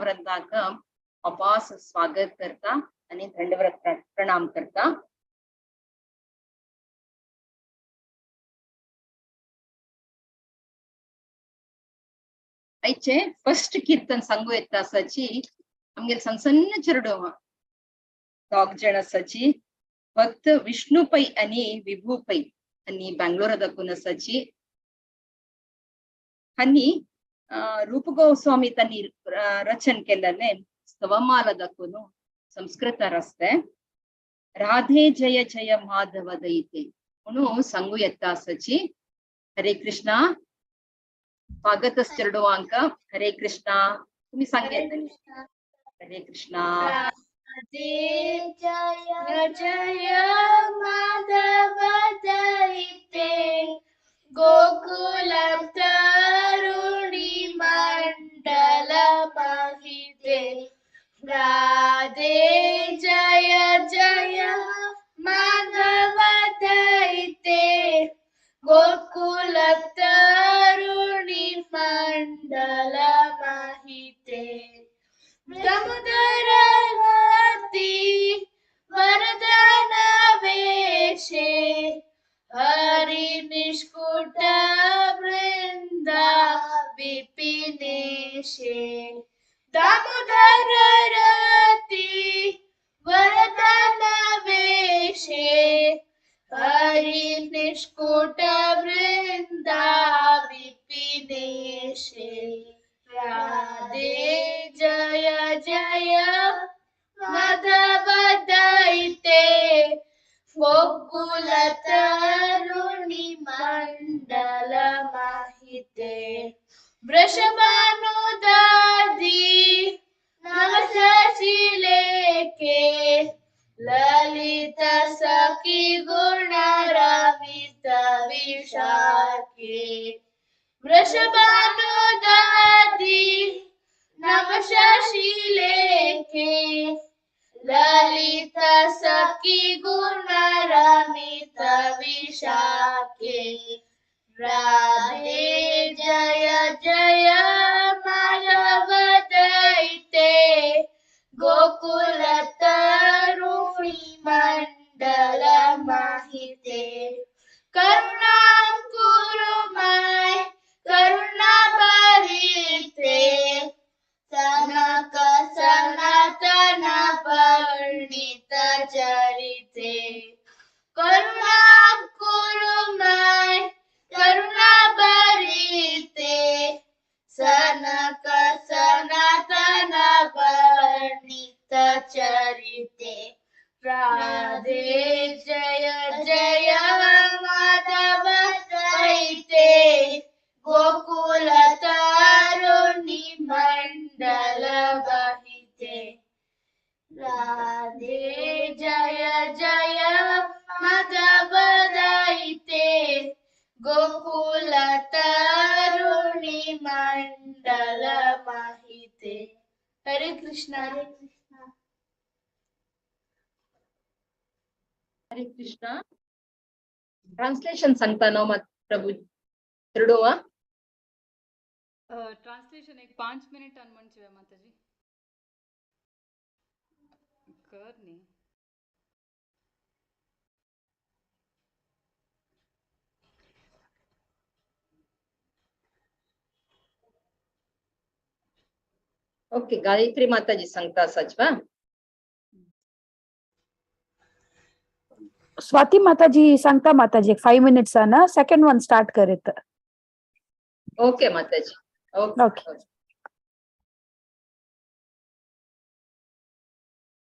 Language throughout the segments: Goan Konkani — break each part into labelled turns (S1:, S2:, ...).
S1: वृंदाक अपास स्वागत करता आणि दंडवत प्रणाम करता. आयचे फर्स्ट कीर्तन सांगू येता आसाची आमगेले सಣ್ಣ सಣ್ಣ चेडूं दोग जाण आसाची भक्त विष्णू पै आणि विभू पै आणि बँगलोरा दाखून आसाची. आनी रूप गोस्वामी त्यांनी रचन केलेले स्तवमाला दाखून संस्कृतार आसते राधे जय जय माधव दैते म्हणून सांगू येता आसाची. हरे कृष्णा. स्वागत चेडवांक. हरे कृष्णा. तुम्ही सांगेत. हरे कृष्णा.
S2: राधे जय जय माधव दैते गोकुल तरुणी मंडल महिते. राधे जय जय माधव दैते गोकुल तरुणी मंडल महिते. दामोदरवती वरदान वेशे हरि निष्कुट वृंदा विपिनेशे. दामोदरवती वरदान वेशे हरि निष्कुट वृंदा विपिनेशे. राधे जय जय माधव दैते गोकुल तरुणी मंडल माहिते. वृषभानुदादी नवशशिलेखे ललित सखी गुणरमित विशाखे. वृषभानुदादी नवशशिलेखे ललित सखी गुणरमित विशाखे. राधे जय जय माधव दैते गोकुल तरुणी मंडल माहिते. करुणा कुरु my करुणा भरिते सनक सनातन वर्णित चरिते. करुणा कुरु my करुणा भरिते सनक सनातन वर्णित चरिते. राधे जय जय माधव दैते गोकुल तरुणी मंडल बहिते. राधे जय जय माधव दैते गोकुल तरुणी मंडल माहिते. हरे कृष्णा. हरे कृष्णा.
S1: हरे कृष्णा. ट्रान्सलेशन सांगता न्हू मात प्रभू चेडवा.
S3: ट्रांसलेशन एक 5 मिनिटान म्हणचे माताजी कर न्ही.
S1: ओके गायत्री माताजी सांगता आसाच वा.
S4: स्वाती माताजी सांगता माताजी एक 5 मिनिट्स ना सेकंड वन स्टार्ट करीत.
S1: ओके माताजी. ओके.
S4: ओके.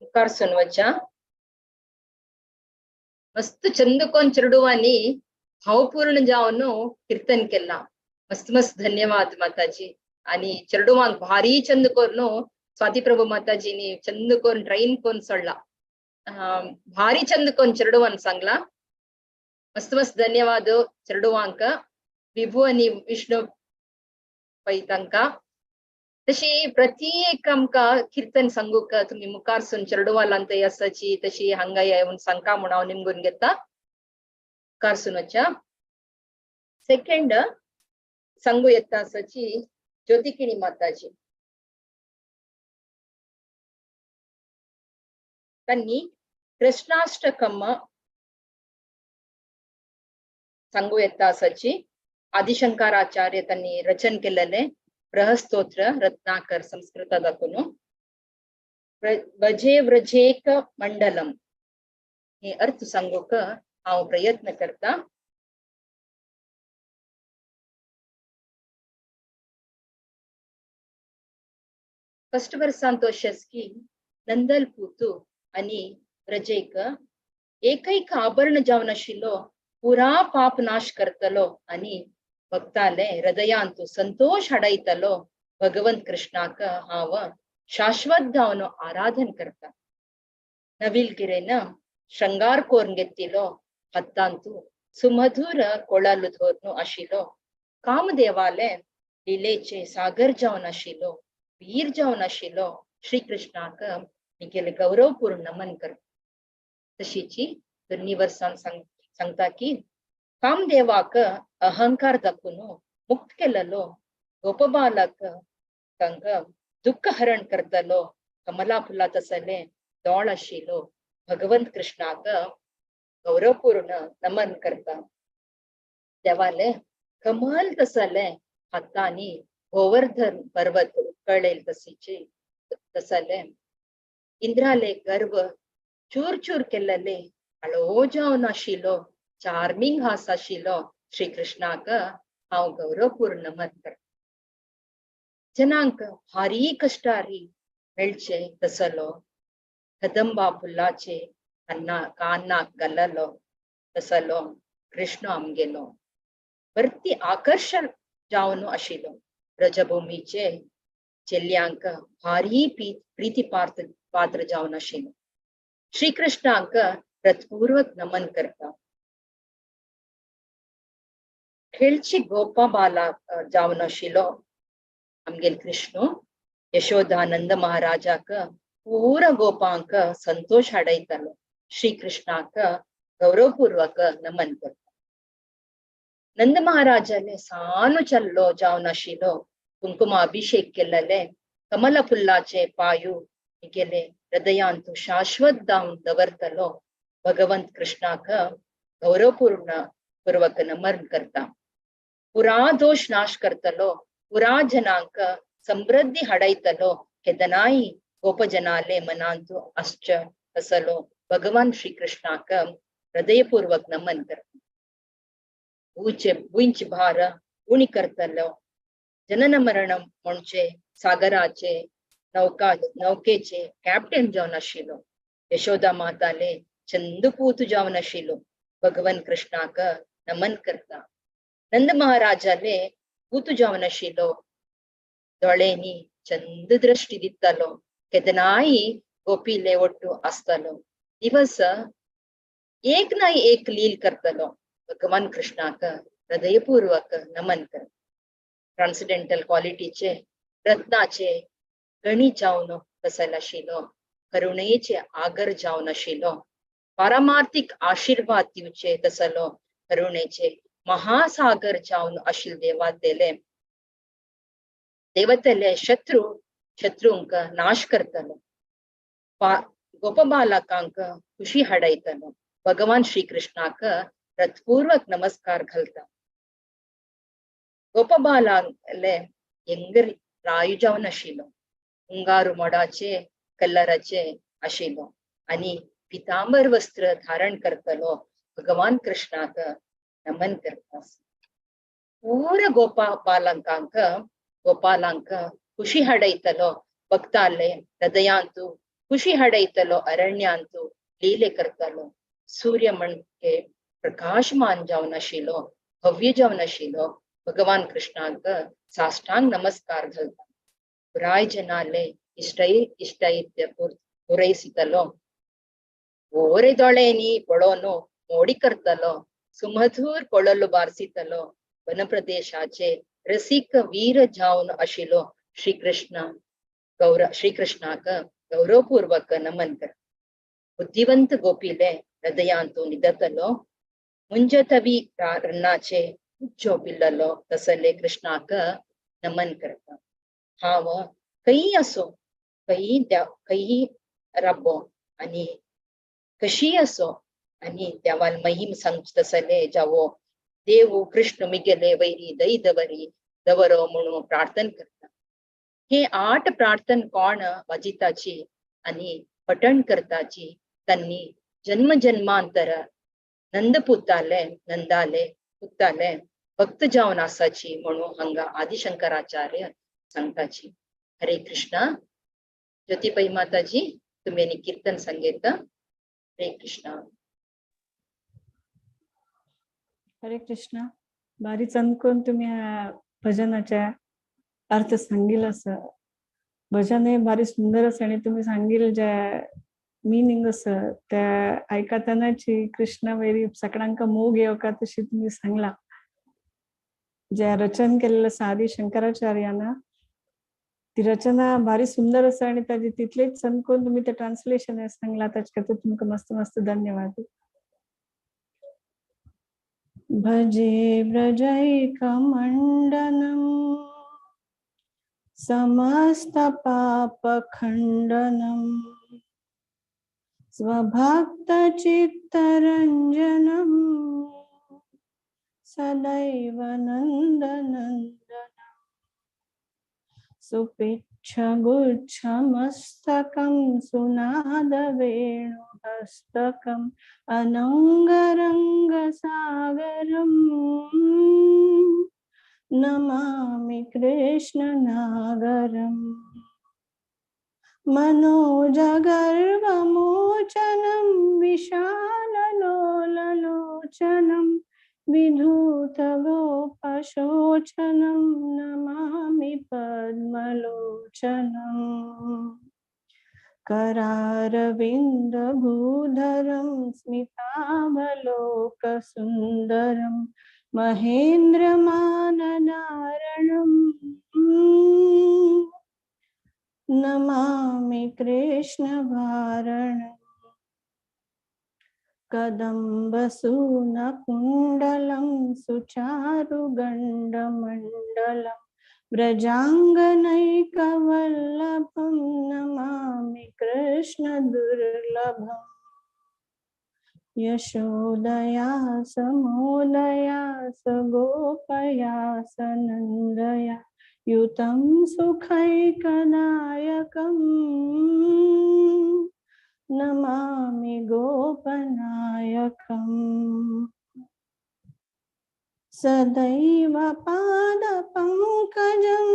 S1: मुखार सुनवच्या मस्त चंद कोन चेडवांनी भावपूर्ण जावन कीर्तन केला. मस्त मस्त धन्यवाद माताजी. आणि चेडवांक भारी चंद कोरून स्वाती प्रभू माताजीनी चंद कोरून ट्रैन कोन सोडला. भारी चंद कोन चेडवान सांगला. मस्त मस्त धन्यवाद चेडवांक विभू आणि विष्णू पै तांकां. तशी प्रत्येक आमकां कीर्तन सांगूक तुमी मुखार सून चेडवालान थंय आसाची तशी हांगा येवन सांगका म्हूण हांव निमगून घेता. मुखार सून वच्या. सेकंड सांगू येता आसाची ज्योतिकिणी माताजी. तांणी कृष्णाष्टकम सांगू येता आसाची. आदिशंकराचार्य तांणी रचन केलेले बृहस्तोत्र रत्नाकर संस्कृत दाखोवन भजे व्रजेक मंडलम हे अर्थ सांगूक हांव प्रयत्न करता. फर्स्ट वर्सांत की नंदल पूतु आनी व्रजेक एकैक आभरण जावन आशिल्लो पुरा पाप नाश करतलो आनी भक्ताले हृदयांतु संतोष हाडयतलो भगवंत कृष्णाक हांव शाश्वत जावन आराधन करता. नवील गिरेन शृंगार कोरून घेतिलो हातांतु सुमधुर कोळालु धोरनु आशिल्लो कामदेवाले लिलेचे सागर जावन आशिल्लो वीर जावन आशिल्लो श्रीकृष्णाक मिगेले गौरवपूर्ण नमन करता. तशीची दोन्ही वर्सान सांगता की कामदेवाक अहंकार दाखोवन मुक्त केलेलो गोपबालक तांकां दुःख हरण करतलो कमला फुला तसले दोळ आशिल्लो भगवंत कृष्णाक गौरवपूर्ण नमन करता. देवाले कमल तसले हातांनी गोवर्धन पर्वत उकळेल तसीचे तसले इंद्राले गर्व चूर चूर केलेले हळो जावन आशिल्लो चार्मिंग हास आशिल्लो श्रीकृष्णाक हांव गौरवपूर्ण नमन करता. जनांक भारी कश्टारी मेळचे तसलो कदंबा फुलाचे कानाक घाललो तसलो कृष्ण आमगेलो परती आकर्शण जावन आशिल्लो ब्रजभूमीचे चेल्यांक भारी प्रीती पात्र जावन आशिल्लो श्रीकृष्णाक हृत्पूर्वक नमन करता. खेळची गोपा बाला जावन आशिल्लो आमगेल कृष्ण यशोदानंद महाराजाक पूरा गोपांक संतोष हाडयतालो श्रीकृष्णाक गौरवपूर्वक नमन करता. नंद महाराजाले सानु चल्लो जावन आशिल्लो कुंकुमाभिषेक केलेले कमल फुल्लाचे पायू मिगेले हृदयांतु शाश्वत जावन दवरतलो भगवंत कृष्णाक गौरवपूर्ण पूर्वक नमन करता. पुरा दोश नाश करतलो पुरा जनांक समृद्धी हाडयतलो केदनाय गोपजनाले मनांतु आसचे तसलो भगवान श्रीकृष्णाक हृदयपूर्वक नमन करता. भुंयचे भार उणी करतलो जनन मरण म्हणचे सागराचे नौकेचे कॅप्टन जावन आशिल्लो यशोदा माताले चंदपूत जावन आशिल्लो भगवान कृष्णाक नमन करता. नंद महाराजाले पूत जावन आशिल्लो दोळ्यांनी चंद दृष्टी दितालो केदनाय गोपीले ಒಟ್ಟು आसतालो दिवस एक ना एक लील करतलो भगवान कृष्णाक हृदयपूर्वक नमन कर. ट्रान्सेंडेंटल क्वालिटीचे रत्नाचे गणी जावन तसल आशिल्लो करुणेचे आगर जावन आशिल्लो पारमार्थिक आशीर्वाद दिवचे तसलो करुणेचे महासागर जावन आशिल देवातेले देवतेले शत्रूंक नाश करतलो गोपबालकांक खुशी हाडयतलो भगवान श्रीकृष्णाक हृत्पूर्वक नमस्कार घालता. गोपबालाले ಎಂಗ रायु जावन आशिल्लो हुंगारू मोडाचे कलराचे आशिल्लो आनी पितांबर वस्त्र धारण करतलो भगवान कृष्णाक नमन करता. पूरा गोपालांक गोपालांक खुशी हाडयतलो भक्ताले हृदयांतु खुशी हाडयतलो अरण्यांतु लीले करतलो सूर्य म्हणके प्रकाशमान जावन आशिल्लो भव्य जावन आशिल्लो भगवान कृष्णाक साष्टांग नमस्कार घालता. पुराय जनाले इष्टैत्य पुरयसितलो ಓರೆ ದೊಳೆನಿ ಪೊಳೋನು ಮೋಡಿ करतलो सुमधुर ಕೊಳಲು ಬಾರಿಸಿತಲೋ ವನ ಪ್ರದೇಶಾಚೆ ರಸಿಕ ವೀರ जावन आशिल्लो श्रीकृष्ण श्रीकृष्णाक गौरवपूर्वक नमन कर. बुद्धिवंत गोपीले हृदयांतु निदतलो मुंजतवी रन्नाचे उच्चो पिल्ललो तसले कृष्णाक नमन करता. हांव खंय आसो खंय खंय राबो आनी कशीय असो आनी देवान महिम सांगता तसले जावो देव कृष्ण मिगेले वैरी दई दवरी दवरो म्हणून प्रार्थन करता. हे 8 प्रार्थन कोण वाजिताची आनी पठण करताची त्यांनी जन्म जन्मांतर नंदपुताले नंदाले पुताले भक्त जावन आसाची म्हणून हांगा आदिशंकराचार्य सांगताची. हरे कृष्णा. ज्योतिपै माताजी तुम्ही आनी कीर्तन सांगेत. हरे कृष्णा.
S5: हरे कृष्णा. बारी चंदकून तुम्ही भजनाच्या अर्थ सांगील. असं भजन हे भारी सुंदर असं आणि तुम्ही सांगील ज्या मिनिंग असं त्या ऐकतानाची कृष्ण वैरी सगळ्यांका मोग येव का तशी तुम्ही सांगला. ज्या रचन केलेलं आदी शंकराचार्यानं ती रचना भारी सुंदर असं आणि त्याची तिथलेच चंदकून तुम्ही ते ट्रान्सलेशन सांगला त्याच्या तुमका मस्त मस्त धन्यवाद. भजे व्रजैकमण्डनं समस्तपापखण्डनं स्वभक्तचित्तरञ्जनं सदैव नन्दनन्दनं सुपिच्छगुच्छमस्तकं सुनादवेणुहस्तकम् अनङ्गरङ्गसागरं नमामि कृष्णनागरम्. मनोजगर्वमोचनं विशाललोललोचनं विधूतगोपशोचनं नमामि पद्मलोचनम्. करारविन्दभूधरं स्मितावलोकसुन्दरं महेन्द्रमाननारणं नमामि कृष्णवारणम्. कदम्बसूनकुण्डलं सुचारुगण्डमण्डलं व्रजाङ्गनैकवल्लभं नमामि कृष्णदुर्लभम्. यशोदया समोदया सगोपया सनन्दया युतं सुखैकनायकं नमामि गोपनायकम्. सदैव पादपङ्कजं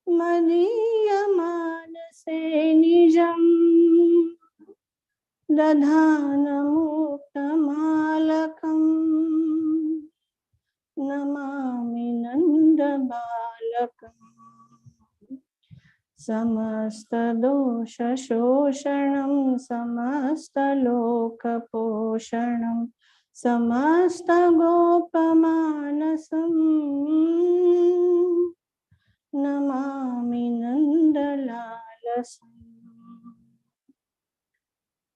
S5: मदीयमानसे निजं दधानमुक्तमालकं नमामि नन्दबालकम्. समस्तदोषशोषणं समस्तलोकपोषणं समस्तगोपमानसं नमामि नन्दलालसम्.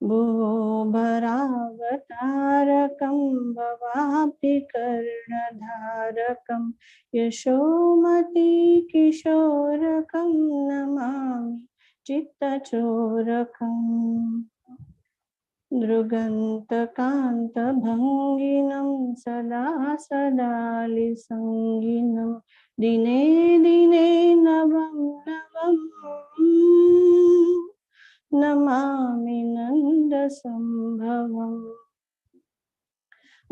S5: भुवो भरावतारकं भवाब्धिकर्णधारकं यशोमती किशोरकं नमामि चित्तचोरकम्. दृगन्तकान्तभङ्गिनं सदा सदालिसङ्गिनं दिने दिने नवं नवं नमामि नन्दसम्भवम्.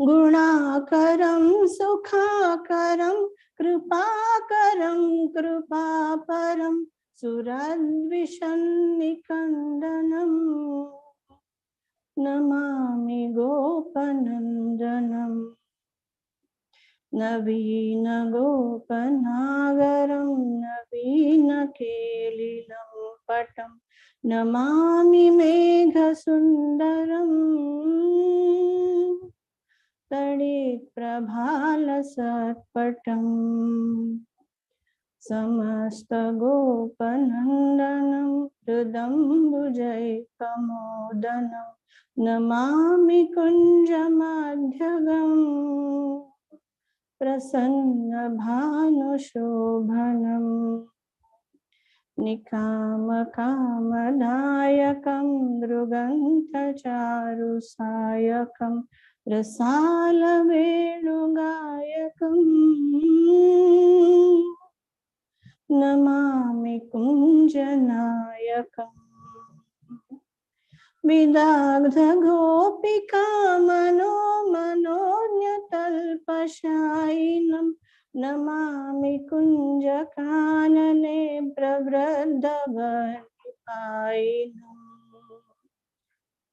S5: गुणाकरं सुखाकरं कृपाकरं कृपापरं सुरद्विषन्निकन्दनं नमामि गोपनन्दनम्. नवीनगोपनागरं नवीनकेलिलं पटं नमामि मेघसुन्दरं तडित्प्रभालसत्पटम्. समस्तगोपनन्दनं हृदम्बुजैकमोदनं नमामि कुञ्जमाध्यगं प्रसन्नभानुशोभनम्. निकामकामदायकं दृगन्तचारुसायकं रसालवेणुगायकं नमामि कुञ्जनायकम्। विदग्धगोपिका मनो मनोज्ञतल्पशायिनं नमामि कुञ्जकानने प्रवृद्धवनिपायिनम्।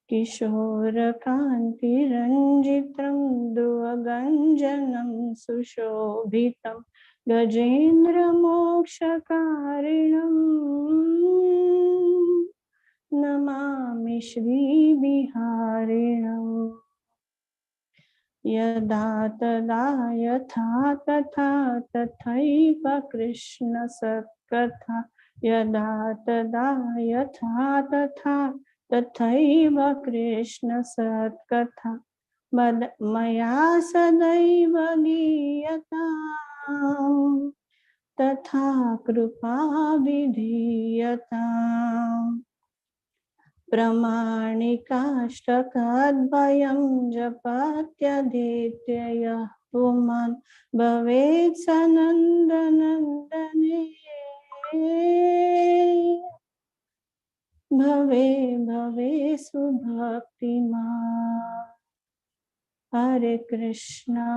S5: किशोरकान्तिरञ्जित्रं ध्रुवगञ्जनं सुशोभितं गजेन्द्रमोक्षकारिणं नमामि श्रीबिहारिणम्। यदा तदा यथा तथा तथैव कृष्ण सत्कथा, यदा तदा यथा तथा तथैव कृष्ण सत्कथा, मया सदैव गीयताम् तथा कृपा विधीयताम्। प्रमाणिकाष्टकद्वयं जपत्यधीत्य यः पुमान् भवेत् स नन्दनन्दने, भवे भवे सुभक्तिमान्। हरे कृष्णा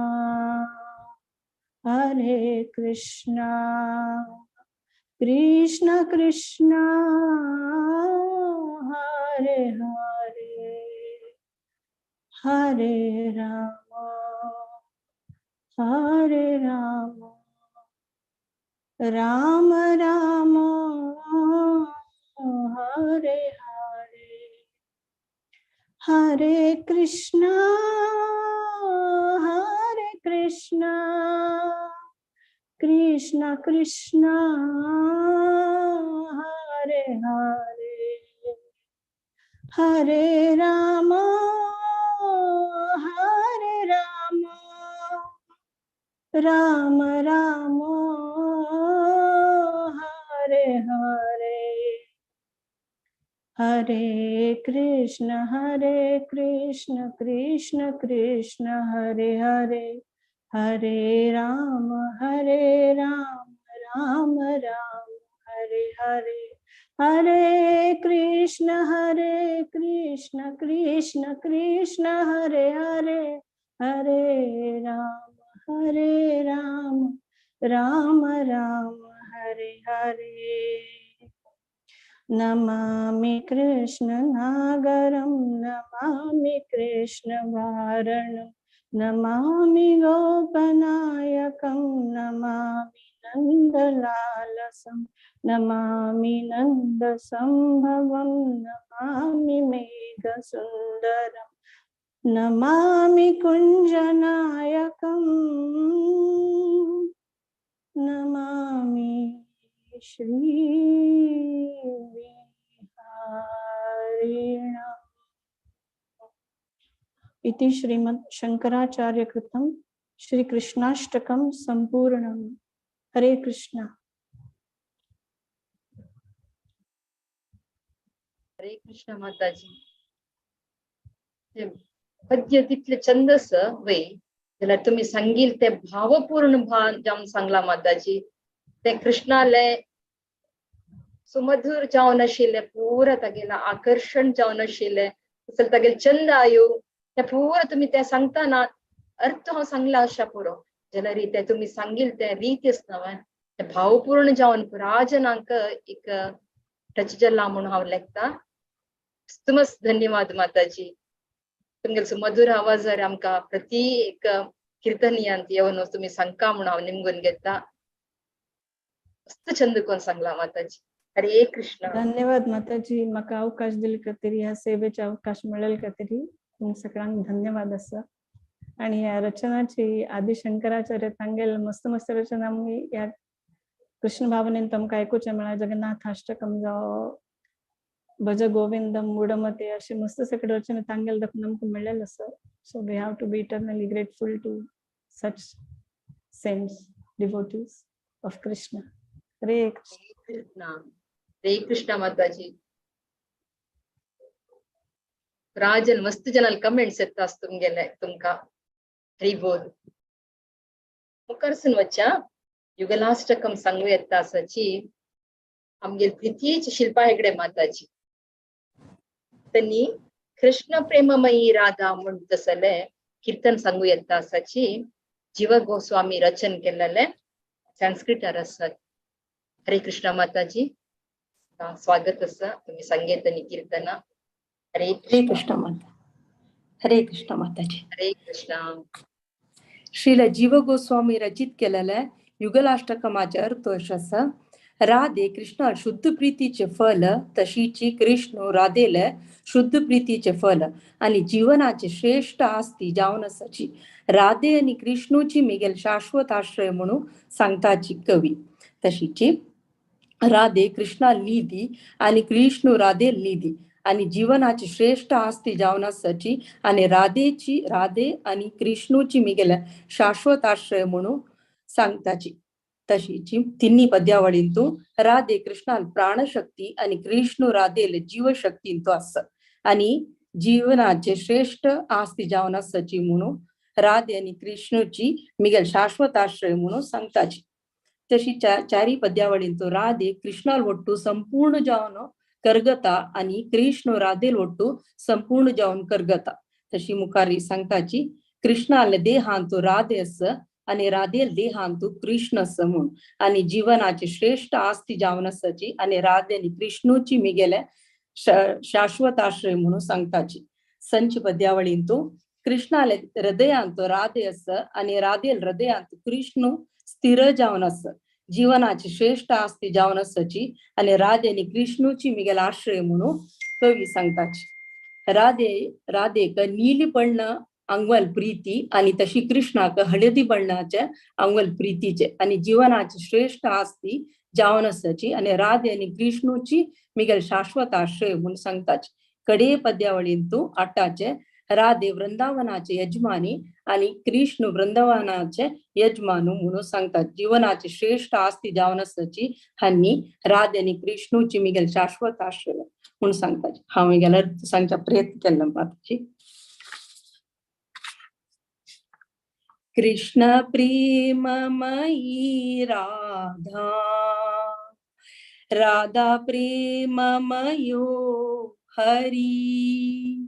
S5: हरे कृष्णा कृष्ण कृष्ण हरे हरे, हरे राम हरे राम राम राम हरे हरे। हरे कृष्णा हरे कृष्णा कृष्ण कृष्ण हरे हरे, हरे राम हरे राम राम राम हरे हरे। हरे कृष्ण कृष्ण कृष्ण हरे हरे, हरे राम राम राम हरे हरे। हरे कृष्ण कृष्ण कृष्ण हरे हरे, हरे राम राम राम हरे हरे। नमामि कृष्ण नागरं नमामि कृष्ण वारणं नमामि गोपनायकं नमामि नन्दलालसं नमामि नन्दसंभवं नमामि मेघसुन्दरं नमामि कुञ्जनायकं नमामि श्रीविहारिणम्। इति श्रीमद् शंकराचार्य कृतं श्री कृष्णाष्टकं संपूर्णम्। हरे कृष्णा।
S1: हरे कृष्ण माताजी। पद्य तितले छंदस वय जाल्यार तुमी सांगील ते भावपूर्ण भान जावन सांगला माताजी। ते कृष्णाले सुमधुर जावन आशिल्लें, पुरा तागेलें आकर्शण जावन आशिल्लें, तसो तागेलें छंद आयु ते पुरा तुमी ते सांगतना अर्थ हांव सांगला अशा पुरो जाल्यार ते तुमी सांगील ते रीत आसता ते भावपूर्ण जावन पुरा जनांक एक टच जाला म्हणून हांव लेखता। मस्त धन्यवाद माताजी। तुमगेले सुमधुर आवाजार आमकां प्रति एक कीर्तनियांत येवन तुमी सांगका म्हणून हांव निमगून घेता। मस्त छंद कोण सांगला माताजी। हरे कृष्ण।
S5: धन्यवाद माताजी, म्हाका अवकाश दिले खातीर, ह्या सेवेचे अवकाश मेळ्ळे खातीर तुमकां सगळ्यांक धन्यवाद आसा। आणि ह्या रचनाची आदि शंकराचार्य तांगेल मस्त मस्त रचना आमी ह्या कृष्ण भावनेन तुमकां आयकुचें मेळ्ळा। जगन्नाथाष्टकम जावं भज गोविंदम मूढमते अशी मस्त सगळे रचना तांगेल दाखोवन आमकां मेळ्ळेलें आसा। So we have to be eternally grateful to such saints, devotees of Krishna. Hare Krishna.
S1: Krishna. हरे कृष्ण माताजी. राजन मस्त जनाल कमेंट्स येतास तुमगेले तुमका. हरी बोल. मुखारसून वच्चा युगलाष्टकम सांगू येता आसाची आमगेल प्रितीची शिल्पा हेगडे माताजी. त्यांनी कृष्ण प्रेममयी राधा म्हूण तसले कीर्तन सांगू येता आसाची जीव गोस्वामी रचन केलेले संस्कृतार आसात. हरे कृष्ण माताजी, स्वागत आसा तुम्ही संगीत आणि कीर्तना. हरे
S6: हरे कृष्ण माता. हरे कृष्ण माताजी.
S1: हरे कृष्ण.
S6: श्रील जीव गोस्वामी रचित केलेले युगलाष्टकमाचे अर्थ अशें आसा. राधे कृष्णा शुद्ध प्रीतीचे फल तशीची कृष्ण राधेले शुद्ध प्रीतीचे फल आणि जीवनाचे श्रेष्ठ आस्ती जावन आसाची. राधे आणि कृष्णूची मिगेल शाश्वत आश्रय म्हणून सांगताची कवी. तशीची राधे कृष्णा निधी आणि कृष्ण राधे निधी आणि जीवनाची श्रेष्ठ आस्ती जावन आसाची आणि राधेची राधे आणि कृष्णूची मिगेल शाश्वत आश्रय म्हणून सांगताची. तशीची तिन्ही पद्यावळींतू राधे कृष्णाल प्राणशक्ती आणि कृष्ण राधेल जीवशक्तींतू आसा आणि जीवनाचे श्रेष्ठ आस्ती जावन आसाची म्हणून राधे आणि कृष्णूची मिगेल शाश्वत आश्रय म्हणून सांगताची. तशी चारी पद्यावळींतू राधे कृष्णाल ಒಟ್ಟು संपूर्ण जावन करगता आणि कृष्ण राधेल ಒಟ್ಟು संपूर्ण जावन करगता. तशी मुखारी सांगताची कृष्णाल देहांतू राधे अस आणि राधेल देहांतू कृष्ण अस म्हणून आणि जीवनाचे श्रेष्ठ आस्ती जावन आसाची आणि राधे आणि कृष्णूची मिगेले शाश्वत आश्रय म्हणून सांगताची. संच पद्यावळींतू कृष्णाले हृदयांतू राधे अस आणि राधेल हृदयांतू कृष्ण स्थिर जावन आसा जीवनाची श्रेष्ठ आस्ती जावन आसाची आणि राधे आणि कृष्णूची मिगेल आश्रय म्हणून कवी सांगताची. राधे राधेक नीली बण्ण अंगवल प्रीती आणि तशी कृष्णाक हळदी बण्णाचे अंगवल प्रीतीचे आणि जीवनाची श्रेष्ठ आस्ती जावन आसाची आणि राधे आणि कृष्णूची मिगेल शाश्वत आश्रय म्हणून सांगताची. कडे पद्यावळींतू आटाचे राधे वृंदावनाचे यजमानी आणि कृष्ण वृंदावनाचे यजमानू म्हणून सांगतात. जीवनाचे श्रेष्ठ आस्ती जावन आसाची हांनी राधे आणि कृष्णूची मिगेल शाश्वत आश्रय म्हणून सांगतात. हांव मिगेल सांगच्या प्रयत्न केल्लो माताजी. कृष्ण प्रेममयी राधा राधा प्रेममयो हरी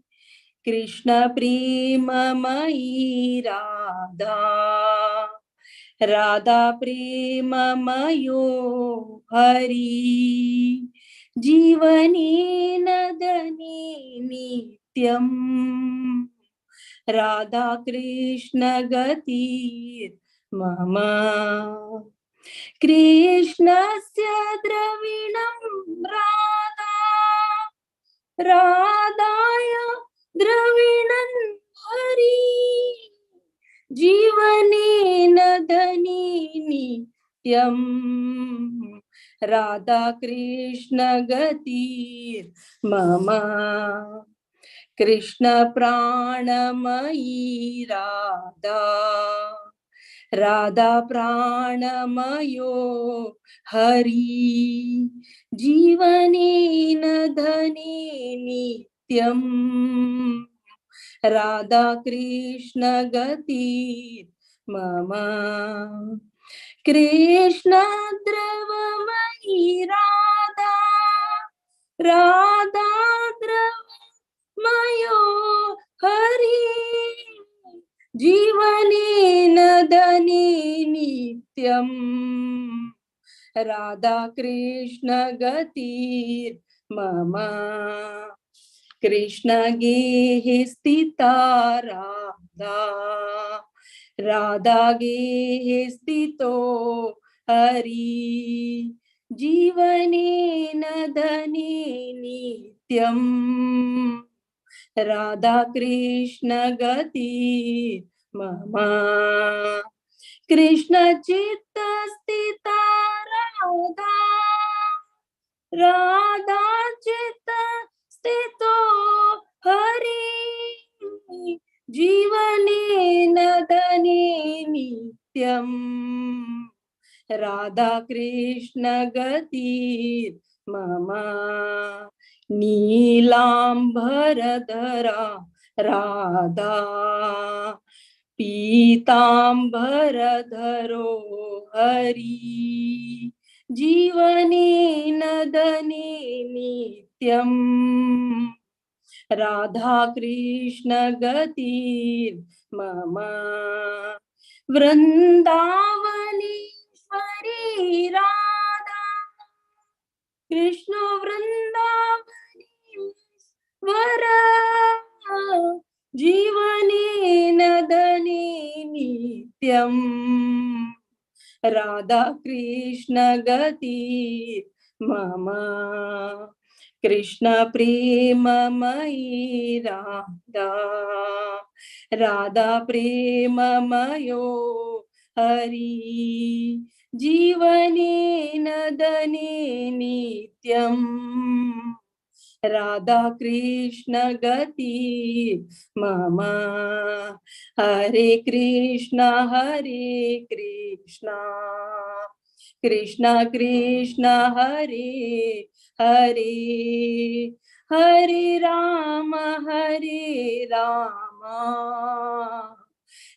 S6: कृष्ण प्रेममयी राधा राधा प्रेममयो हरी जीवने नदने नित्यम राधा कृष्ण गतीर मम कृष्णस्य द्रविणं राधा राधाय द्रविणं हरी जीवनेन धनी नित्यं राधा कृष्ण गतीर मम कृष्ण प्राणमयी राधा राधा प्राणमयो हरी जीवनेन धने नित्यं राधा कृष्ण गतीर मम कृष्ण द्रवमयी राधा राधा द्रवमयो हरी जीवनेन धने नित्यं राधा कृष्ण गतीर मम कृष्ण गेहे स्थिता राधा राधा गेहे स्थितो हरी जीवनेन धने नित्यं राधा कृष्ण गती मम कृष्ण चित्त स्थिता राधा राधा चित्त स्थितो हरी जीवनेन धने नित्यं राधा कृष्ण गती मम। नीलांबरधरा राधा पीतांबरधरो हरि जीवने नदने नित्यं राधा कृष्ण गतीर् मम। वृंदावनेश्वरी राधा कृष्ण वृंदावनेश्वर जीवने नदने नित्यं राधा कृष्ण गति मम। कृष्ण प्रेममयी राधा राधा प्रेममयो हरि जीवने नदने नित्यं राधा कृष्ण गति मम। हरे कृष्ण कृष्ण कृष्ण हरे हरे हरे राम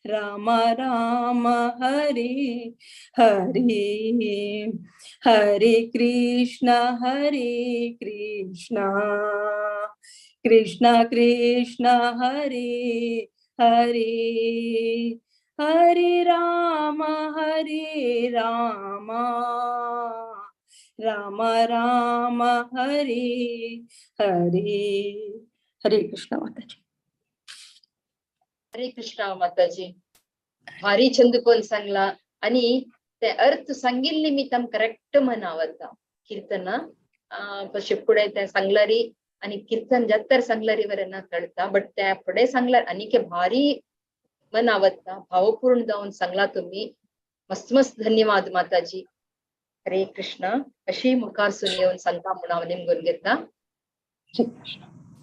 S6: राम राम हरे हरे हरे कृष्ण कृष्ण कृष्ण हरे हरे हरे राम राम राम हरे हरे। हरे कृष्ण माताजी।
S1: हरे कृष्ण माताजी। भारी छंद कोण सांगला आणि ते अर्थ सांगिल निमित्त करेक्ट मनावता कीर्तन कशे फुडें ते सांगलारी आणि कीर्तन जात्तर सांगलारी वरेन कळता बट त्या फुडें सांगल्यार आनीक भारी मनावता भावपूर्ण जावन सांगला तुम्ही। मस्त मस्त धन्यवाद माताजी। हरे कृष्ण। अशी मुखार सून येवन सांगता म्हणून हांव निमगून घेता।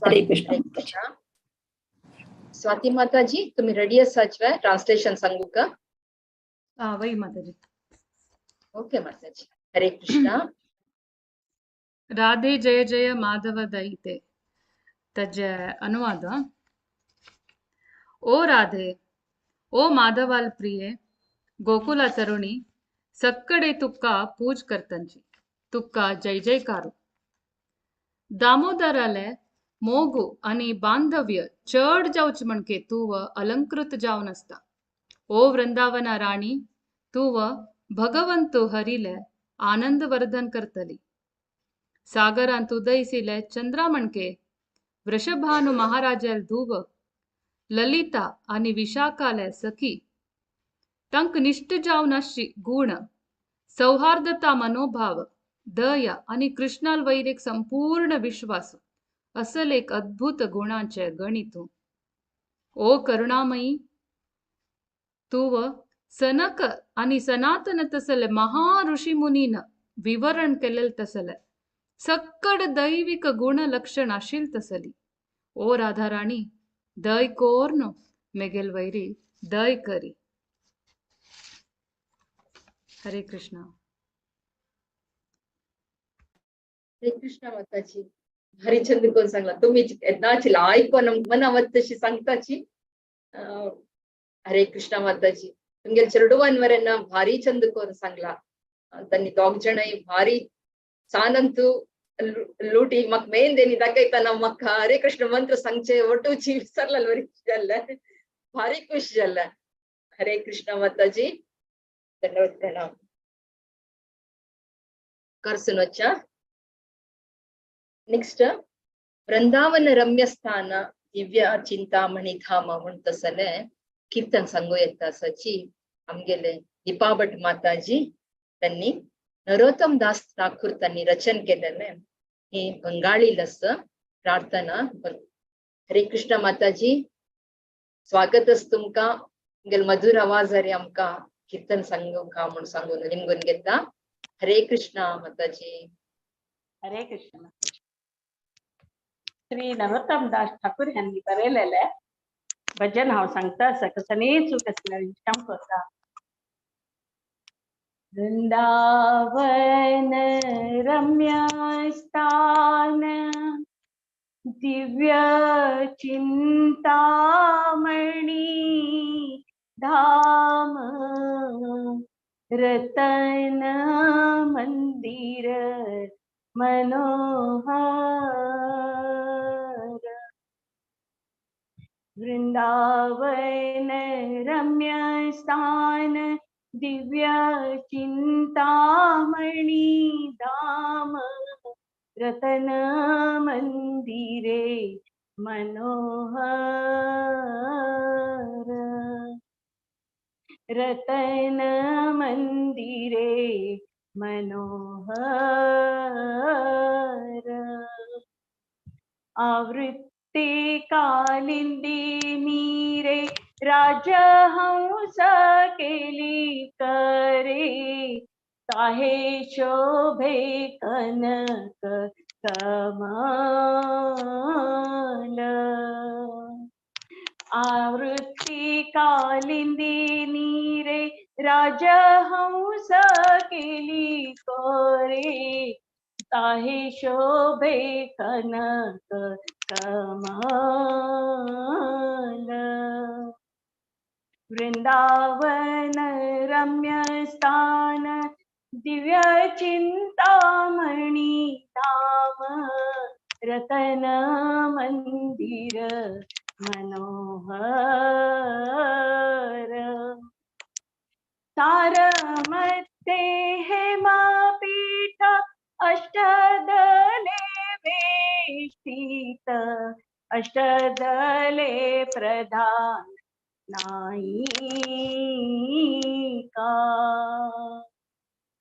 S6: हरे कृष्ण।
S1: कृष्ण। स्वाती माताजी तुम्ही रेडी आसाच वे ट्रान्सलेशन सांगू का?
S3: वही माताजी।
S1: ओके माताजी। हरे कृष्ण।
S3: राधे जय जय माधव दयिते तज अनुवाद। ओ राधे ओ माधवाल प्रिये गोकुला तरुणी सक्कडे तुक्का पूज करतंची तुक्का जय जयकारू। दामोदराले मोगु आणि बांधव्य चड जावच म्हणके तूव अलंकृत जावन आसता। ओ वृंदावना राणी तूव भगवंतु हरिले आनंद वर्धन करतली। सागरांत उदयसिले चंद्रा म्हणके वृषभानु महाराजाल धूव ललिता आणि विशाखाले सखी तांक निष्ठ जावन आसची गुण सौहार्दता मनोभाव दया आणि कृष्णाल वयर एक संपूर्ण विश्वास असल एक अद्भुत गुणांचे गणित। ओ करुणामयी तूव सनक आणि सनातन तसले महा ऋषी मुनीन विवरण केलेल तसले सक्कड दैविक गुण लक्षण आशिल तसली। ओ राधाराणी दय कोर्न मेगेल वैरी दय करी। हरे कृष्णा।
S1: हरे कृष्ण माताजी। भारी छंद कोण सांगला तुम्ही येन्नाच आयकोन मनावत तशी सांगताची। हरे कृष्ण माताजी। तुमगेले चेडवान वरेन भारी छंद कोण सांगला तांणी दोग जाणांय भारी सानंतु लुटी म्हाका मेन देनी दाखयतना म्हाका हरे कृष्ण मंत्र सांगचे वटूची विसरला वरी जाल्लें भारी खुश जाल्लें। हरे कृष्ण माताजी। धन्यवाद प्रणाम कर सुनोच्या। नेक्स्ट वृंदावन रम्य स्थान दिव्य चिंतामणी धाम म्हूण तसले कीर्तन सांगू येता आसाची आमगेले दीपा भट माताजी त्यांनी नरोत्तम दास ठाकूर त्यांनी रचन केलेले हे बंगाळी लस प्रार्थना। हरे कृष्ण माताजी। स्वागत आस तुमकां। तुमगेले मधुर आवाजारी आमकां कीर्तन सांगूंक म्हूण सांगून निमगून घेता। हरे कृष्ण माताजी।
S7: हरे कृष्ण। श्री नरोत्तम दास ठाकूर ह्यांनी बरयलेलें भजन हांव सांगता आसा कसनीच कसलें विश्राम करता।
S2: वृंदावन रम्य स्थान दिव्य चिंतामणि धाम रतन मंदिर मनोहर। वृंदावन रम्य स्थान दिव्य चिंतामणि धाम रतन मंदिरे मनोहर। रतन मंदिरे मनोहर। आवृत्ति कालिंदी नीरे राजहंस केली करे ताहे शोभे कनक कमल। आवृत्ति कालिंदी नीरे राजहंस केली करे ताहे शोभे कनक कमल। वृंदावन रम्य स्थान दिव्य चिंतामणि धाम रतन मंदिर मनोहर। तारमते हेमापीठ अष्टदले वेष्टित अष्टदले प्रधान नायिका।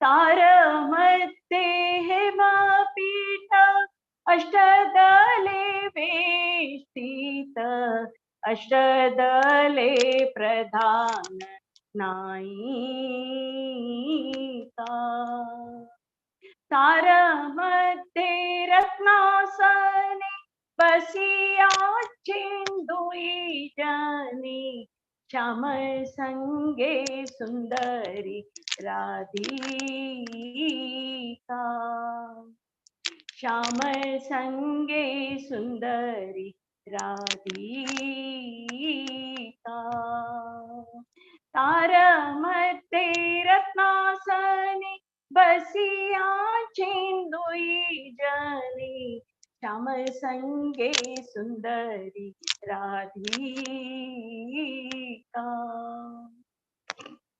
S2: तारमते हेमापीठ अष्टदले वेष्टित अष्टदले प्रधान नायिका। तारमते रत्नासने बसिया चेंदुई जानी श्याम संगे सुंदरी राधिका। श्याम संगे सुंदरी राधिका। तारमते रत्नासने बसिया चेंदुई जानी श्याम संगे सुंदरी राधिका।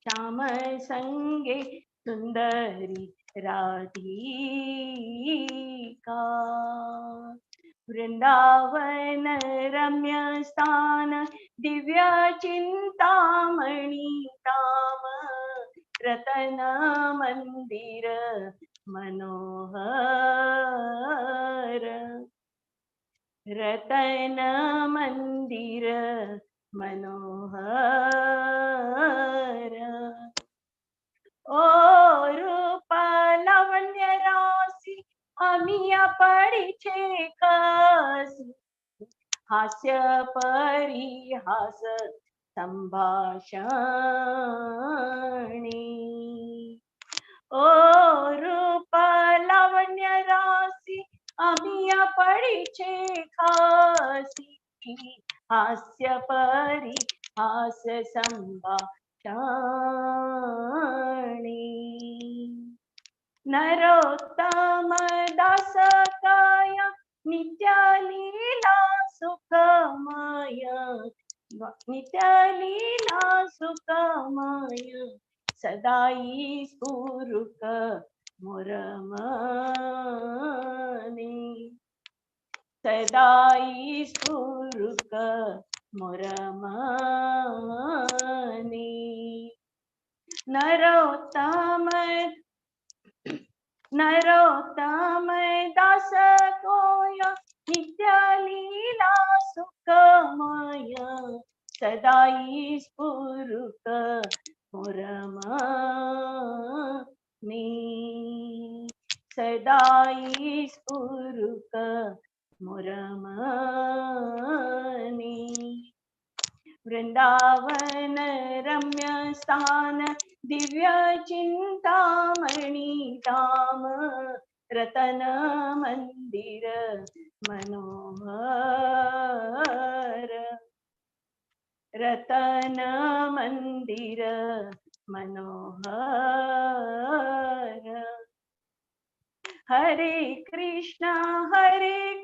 S2: श्याम संगे सुंदरी राधिका। वृंदावन रम्य स्थान दिव्य चिंतामणि धाम रतन मंदिर मनोहर। रतन मंदिर मनोहर। ओ रूप लावण्य राशि अमिया पडिछे खासी हास्य परिहास संभाषणे। ओ रूप लावण्य राशि अमिया पडिछे खासी हास्य परिहास संभाषणे। नरोत्तम दास काया नित्य लीला सुखमय नित्य लीला सुखमय सदाई स्फुरुक मोर मने। सदाई स्फुरुक मोर मने। नरोत्तम नरोत्तम दास कोय नित्य लीला सुखमय सदाई स्फुरुक मोर मने। सदाई स्फुरुक मोर मने। वृंदावन रम्य स्थान दिव्य चिंतामणि धाम रतन मंदिर मनोहर रतन मंदिर मनोहर। हरे कृष्णा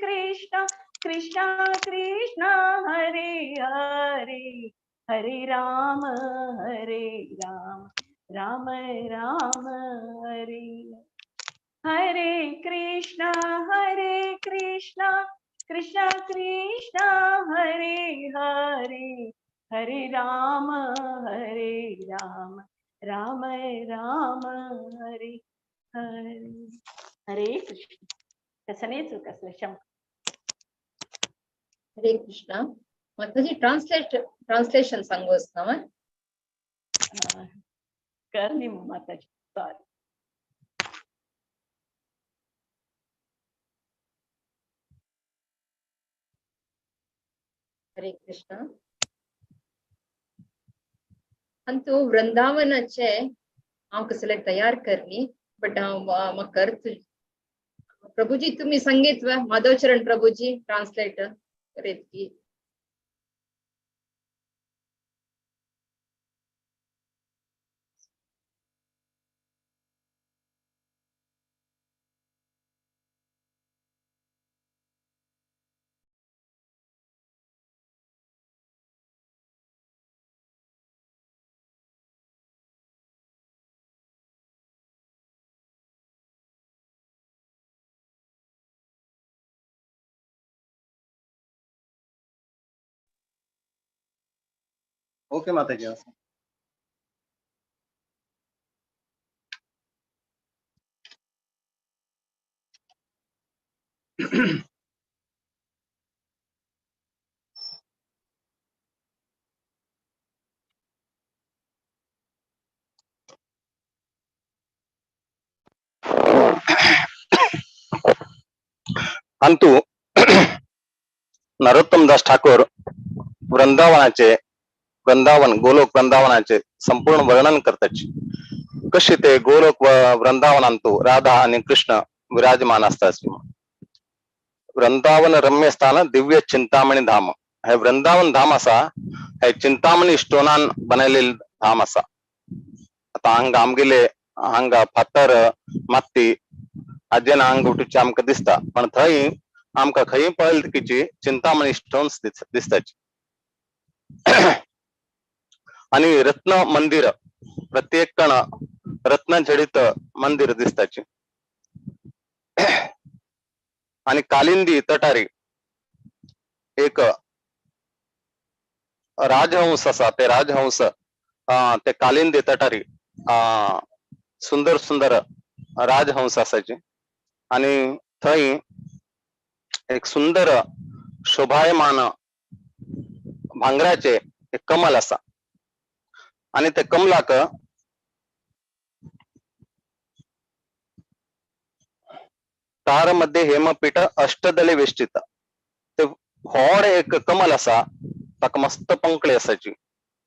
S2: कृष्णा कृष्णा हरे हरे हरे राम राम राम हरे। हरे कृष्णा कृष्णा कृष्णा हरे हरे हरे राम राम राम हरे हरे। हरे कृष्ण। कसने चूक शंकर।
S1: हरे कृष्णा। माताजी ट्रांसलेशन सांगोस ना
S7: करनी माताजी सॉरी।
S1: हरे कृष्णा। अंतू वृंदावनाचे हांव कसले तयार करनी बट हांव म्हाका करत प्रभुजी तुम्ही संगीत माधवचरण प्रभुजी ट्रांसलेट की।
S8: ओके माताजी। अंतु नरोत्तम दास ठाकूर वृंदावनाचे वृंदावन गोलोक वृंदावनाचे संपूर्ण वर्णन करतात। कशी ते गोलोक वृंदावनांतु राधा आणि कृष्ण विराजमान असतात। वृंदावन रम्य स्थान दिव्य चिंतामणी धाम हे वृंदावन धाम असा हे चिंतामणी स्टोनान बनयलेले धाम असा। आता हांगा आमगेले हांगा फातर माती हाजेन हांगा उठूचे आमकां दिसता, पण थंय आमकां खंय पळयले की चिंतामणी स्टोन्स दिसताची। आणि रत्न मंदिर प्रत्येक कण रत्न जडित मंदिर दिसताची। आणि कालिंदी तटारी एक राजहंस असा, ते राजहंस ते कालिंदी तटारी सुंदर सुंदर राजहंस असायचे। आणि थंय एक सुंदर शोभायमान भांगराचे एक कमल असा आणि ते कमलाक तार मध्ये हेमपीठ अष्टदले वेष्टित ते व्हड एक कमल असा ताका मस्त पंकळी असायची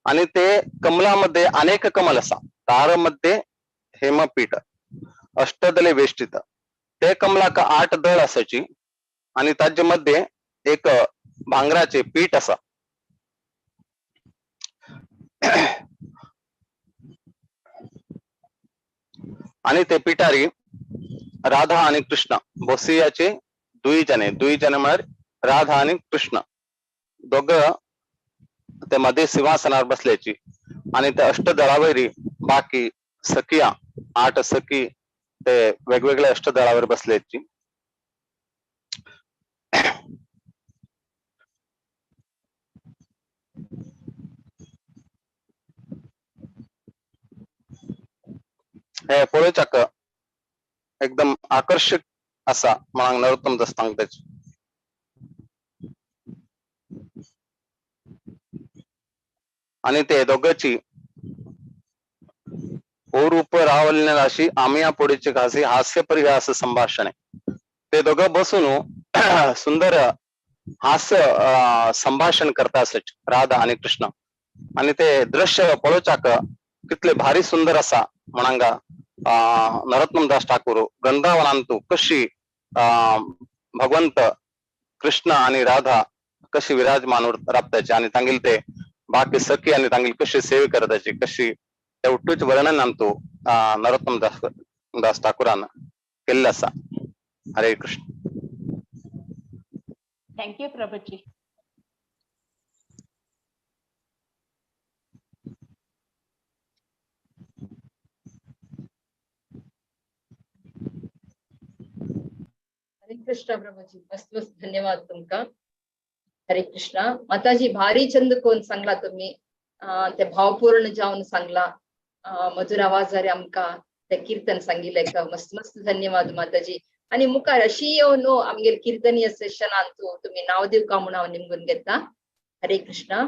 S8: आणि ते कमलामध्ये अनेक कमल असा। तार मध्ये हेमपीठ अष्टदले वेष्टित ते कमलाक 8 दळ असायची आणि ताजे मध्ये एक भांगराचे पीठ असा। आणि ते पिठारी राधा आणि कृष्ण बसियाचे दुई जणे म्हळ्यार राधा आणि कृष्ण दोघ ते मध्ये सिंहासनावर बसल्याची आणि त्या अष्टदळावरी बाकी सखिया 8 सखी ते वेगवेगळ्या अष्टदळावर बसल्याची। हे पळोवच्याक एकदम आकर्षक असा म्हणून नरोत्तम दास सांगताची। आणि ते दोघांची ओ रूप रावलण्याशी आम्ही पुढेचे घासी हास्य परिहास संभाषण आहे। ते दोघं बसून सुंदर हास्य संभाषण करता असायचे राधा आणि कृष्ण। आनी ते दृश्य पळोवच्याक कितले भारी सुंदर आसा म्हण हांगा नरोत्तम दास ठाकूर वृंदावनांतू कशी भगवंत कृष्ण आणि राधा कशी विराजमान राबताची आणि तांगेले ते बाकी सखी आणि तांगेली कशी सेवे करताची कशी त्या उट्टूच वर्णन अंतू नरोत्तम दास दास ठाकूरान केल्लें आसा. हरे Krishna.
S7: Thank you Prabhuji.
S1: Hare Krishna Prabhuji, मस्त मस्त धन्यवाद तुमका. हरे कृष्णा माताजी, भारी चंद कोण सांगला तुम्ही, ते भावपूर्ण जावन सांगला, मधुर आवाजारे आमका ते कीर्तन सांगिल्लें. मस्त मस्त धन्यवाद माताजी. आनी मुखार अशी येवन आमगेले कीर्तनीय सेशनान तुम्ही नाव दिवका म्हूण हांव निमगून घेता. हरे कृष्णा,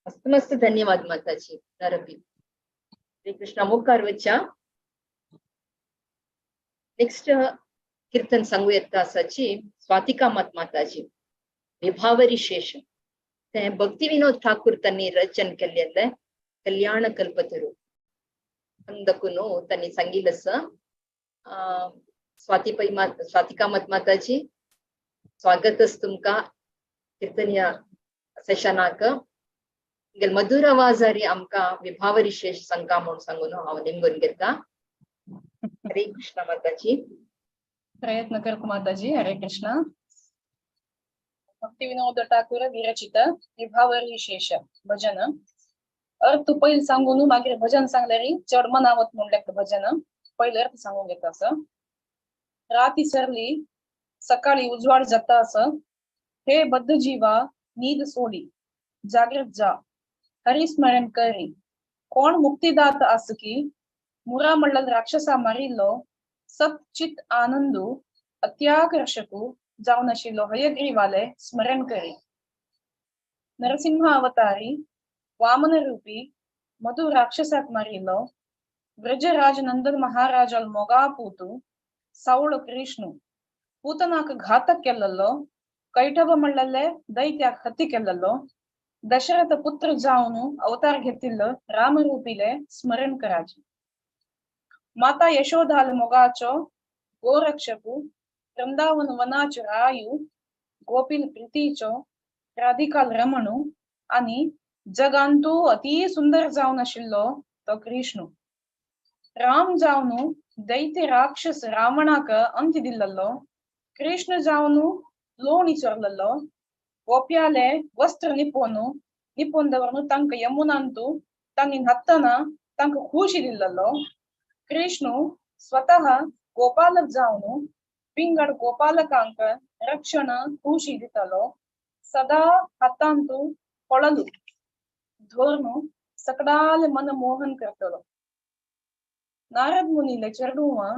S1: मस्त मस्त धन्यवाद माताजी. नरपी हरे कृष्णा. मुखार वच्च्या नेक्स्ट कीर्तन सांगू येता आसाची स्वातिका मत माताजी, विभावरी शेष. ते भक्ती विनोद ठाकूर त्यांनी रचन केल्लें कल्याण कल्पतरू अंदकून त्यांनी सांगितलं. स्वाती पै स्वातिका मत माताजी, स्वागतच तुमका कीर्तनिया सेशनाक. मधुर आवाजारी आमका विभावरी शेष सांगा म्हणून सांगून हांव निमगून घेता. हरे कृष्ण माताजी.
S9: प्रयत्न करतो माताजी. हरे कृष्ण. भक्ती विनोद ठाकूर विरचित विभावरी शेष भजन. अर्थ पहिले सांगून मागीर भजन सांगल्यारी चड मनावत म्हणल्यार भजन पहिले अर्थ सांगून घेता. असं राती सरली सकाळी उजवाड जाता असं, हे बद्ध जीवा नीद सोडी जागृत जा हरिस्मरण करी, कोण मुक्तिदात आस की मुरा म्हणल्यार राक्षसा मारिल्लो सत चित आनंदू अत्याकर्षकू जावन आशिल्लो हयग्रीवाले स्मरण करी. नरसिंह अवतारी वामन रूपी मधु राक्षसाक मारिल्लो व्रजराज नंदन महाराजाल मोगा पूतु सावळ कृष्णु पूतनाक घातक केल्लो कैठब म्हणलले दैत्याक हत्ती केल्लो दशरथ पुत्र जावन अवतार घेतिल्लो रामरूपीले स्मरण कराची. माता यशोदाल मोगाचो गोरक्षकू वृंदावन वनाचो रायू गोपील प्रीतीचो राधिकाल रमणू आणि जगांतू अति सुंदर जावन आशिल्लो तो कृष्णू. राम जावनु दैत्य राक्षस रावणाक अंत्य दिल्लो कृष्ण जावनु लोणी चोरललो गोप्याले वस्त्र निपोनु निपोंदवरनु तांक यमुनांतू तांनी न्हातना तांक खुशी दिल्लो कृष्णू स्वतः गोपालक जावनु पिंगड गोपालकांक रक्षण खुशी दितलो सदा हातांतू ಕೊಳಲು धोरनु सकडाल मन मोहन करतलो. नारद मुनीले चेडुवा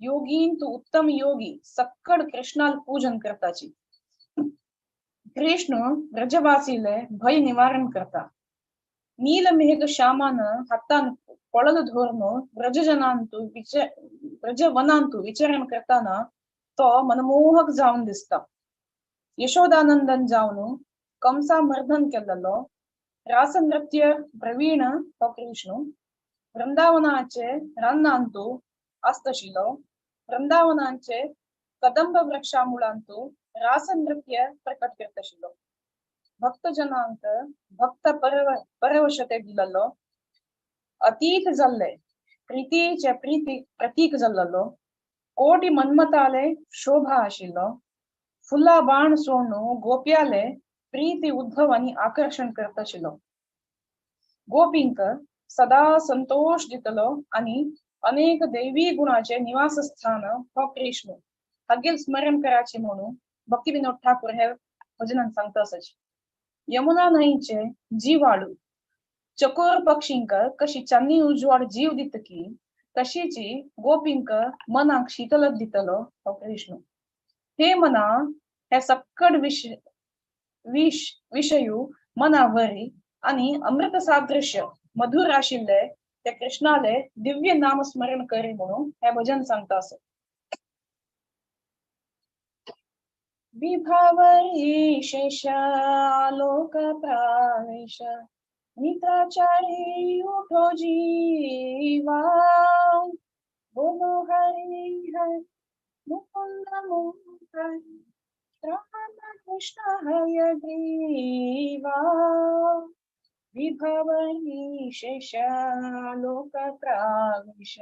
S9: योगींतु उत्तम योगी सक्कड कृष्णाल पूजन करताची. कृष्ण व्रजवासीले भय निवारण करता. नील मेघ श्यामान हातान ಕೊಳಲು धोरनु व्रजजनांतु व्रजवनांतु विचरण करताना तो मनमोहक जावन दिसता. यशोदानंदन जावनु कंसा मर्दन केल्लो रासनृत्य प्रवीण तो कृष्ण वृंदावनाचे रानांतु आसतशिलो वृंदावनाचे कदंब वृक्षा मुळांतु रासनृत्य प्रकट करतशिलो. भक्तजनांक भक्त परवशते दिल्लो अतीत जाल्ले प्रीतीचे प्रीती प्रतीक जाल्लो कोटी मन्मताले शोभा आशिल्लो फुला बाण सोडून गोप्याले प्रीती उद्धव आणि आकर्षण करतशिलो. गोपींक सदा संतोष दितलो आणि अनेक दैवी गुणाचे निवासस्थान हो कृष्ण हागेल स्मरण कराचे म्हणून भक्ती विनोद ठाकूर हे भजनान सांगता आसाची. यमुना न्हंयचे जिवाळू चकोर पक्षींक कशी चान्नी उजवाड जीव दितकी तशीची गोपींक मनाक शीतलत दितलो हो कृष्ण. हे मना हे सक्कड विषयू मनावरी आणि अमृत सादृश्य मधुर आशिल्ले ते कृष्णाले दिव्य नाम स्मरण करी म्हणून हे भजन सांगता असं. विभावरी शेष आलोक प्रावेश निद्राचारी उठो जीवा, बोलो हरि हरि मुकुंद मुरारी, राम कृष्ण हयग्रीवा। विभवनी शेष लोक प्रावेश,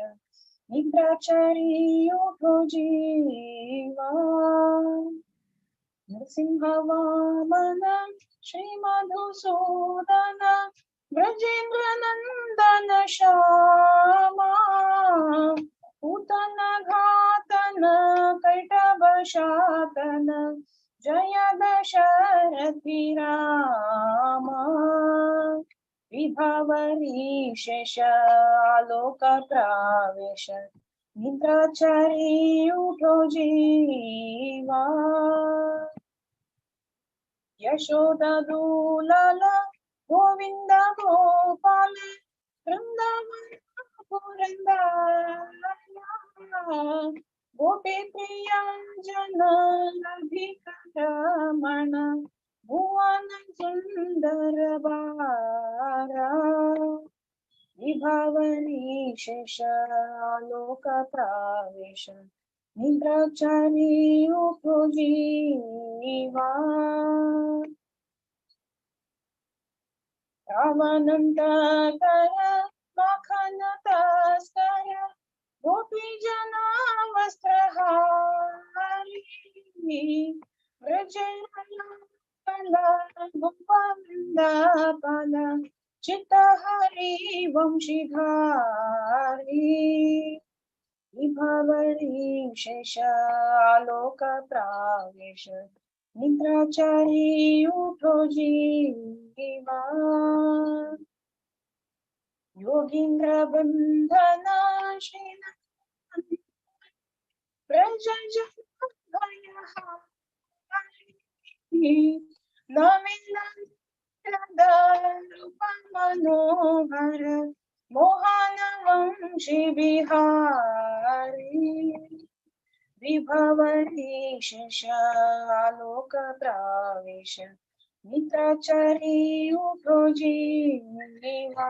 S9: निद्राचारी उठो जीवा। नृसिंह वामन श्री मधुसूदन, ब्रजेंद्र नंदन श्यामा, पूतन घातन कैटभ शातन, जय दशरथि रामा। विभावरी शेष आलोक प्रावेश, निद्राचारी उठो जीवा। यशोदा दुलाल गोविंद गोपाल, वृंदावन पुरंदरा, गोपी प्रिया जन राधिका रमण, भुवन सुंदर बारा। विभावरी शेष आलोक प्रावेश, निद्राचारी उठो जीवा। रावणंतर माखन तस्कर, गोपी जन वस्त्रहारी, गोपाल चित्त हरि वंशीधारी। विभावरी शेष आलोक प्रावेश, निद्राचारी उठो जीवा। योगींद्र बंधन श्री ब्रज नवीन रूप मनोहर, मोहन वंशी बिहारी। विभावरी शेष आलोक प्रावेश, निद्राचारी उठो जीवा।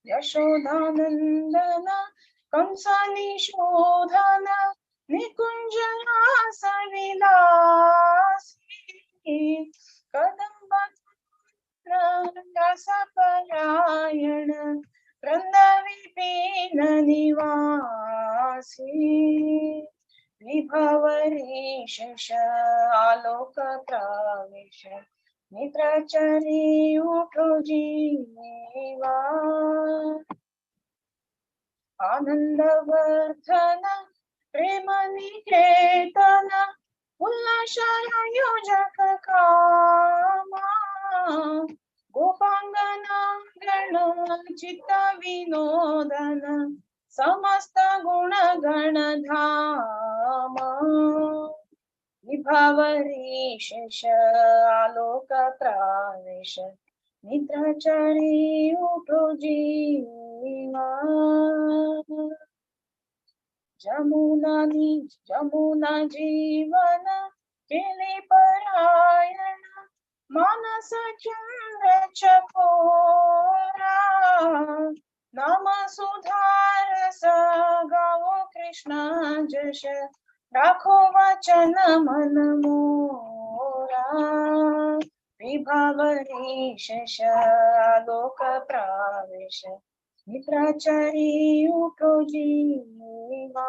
S9: यशोदानंदन कंस निशोधन, निकुंज रास विलासी, कदम्ब रस परायण, वृंद विपिन निवासी। विभावरी शेष आलोक प्रावेश, निद्राचारी उठो जीवा। आनंदवर्धन प्रेम निकेतन, उल्लासयोजक कामा, गोपांगना गण चित्त विनोदन, समस्त गुण गण धामा। विभावरी शेष आलोक प्रावेश, निद्राचारी उठो जीवा। जमुना जमुना जीवन केली परायण, मानस चंद्र चकोरा, नाम सुधारस गावो कृष्ण जश, राखो वचन मन मोरा। विभावरी शेष आलोक प्रावेश, निद्राचारी उठो जीवा।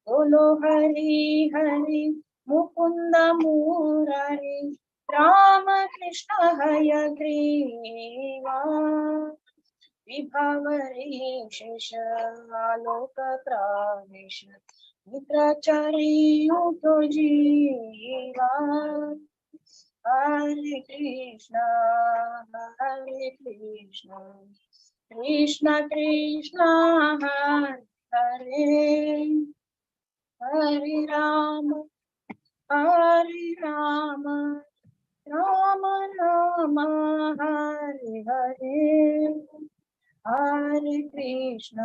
S9: बोलो हरि हरि मुकुंद मुरारी, राम कृष्ण हयग्रीवा। विभावरी शेष आलोक प्रावेश, निद्राचारी उठो जीवा। हरे कृष्णा हरे कृष्णा, कृष्ण कृष्ण हरे हरे, हरे राम राम राम हरे हरे, हरे Krishna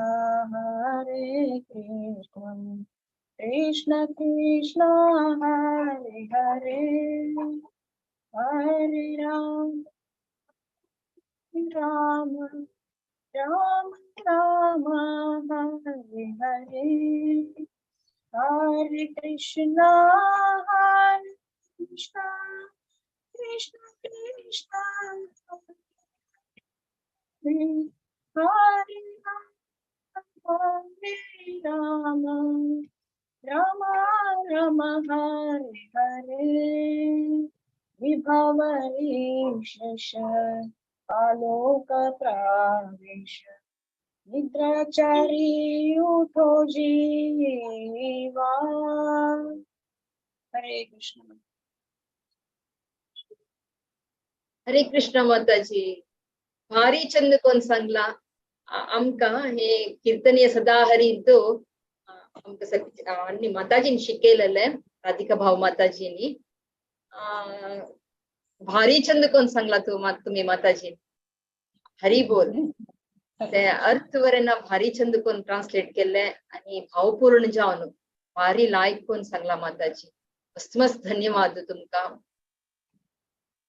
S9: Krishna Krishna Hare Hare, Hare Ram Ram Ram Ram Hare Hare. Hare Krishna Hare Krishna Krishna Krishna Hare Hare Hare Ram Ram Ram Hare Hare. विभावरीश आलोक प्रावेश निद्राचारी उठो जीवा। हरे कृष्ण।
S1: हरे कृष्ण माताजी, भारी चंद कोण सांगला आमकां हे कीर्तनीय सदा हरींतु आमकां आनी माताजीन शिकयलेलें, राधिका भाव माताजीनी. भारी चंद कोण सांगला तू तुम्ही माताजी. हरी बोल. ते अर्थ वरेना भारी चंद कोण ट्रान्सलेट केले आणि भावपूर्ण जावन भारी लायक कोण सांगला माताजी. मस्त मस्त धन्यवाद तुमका.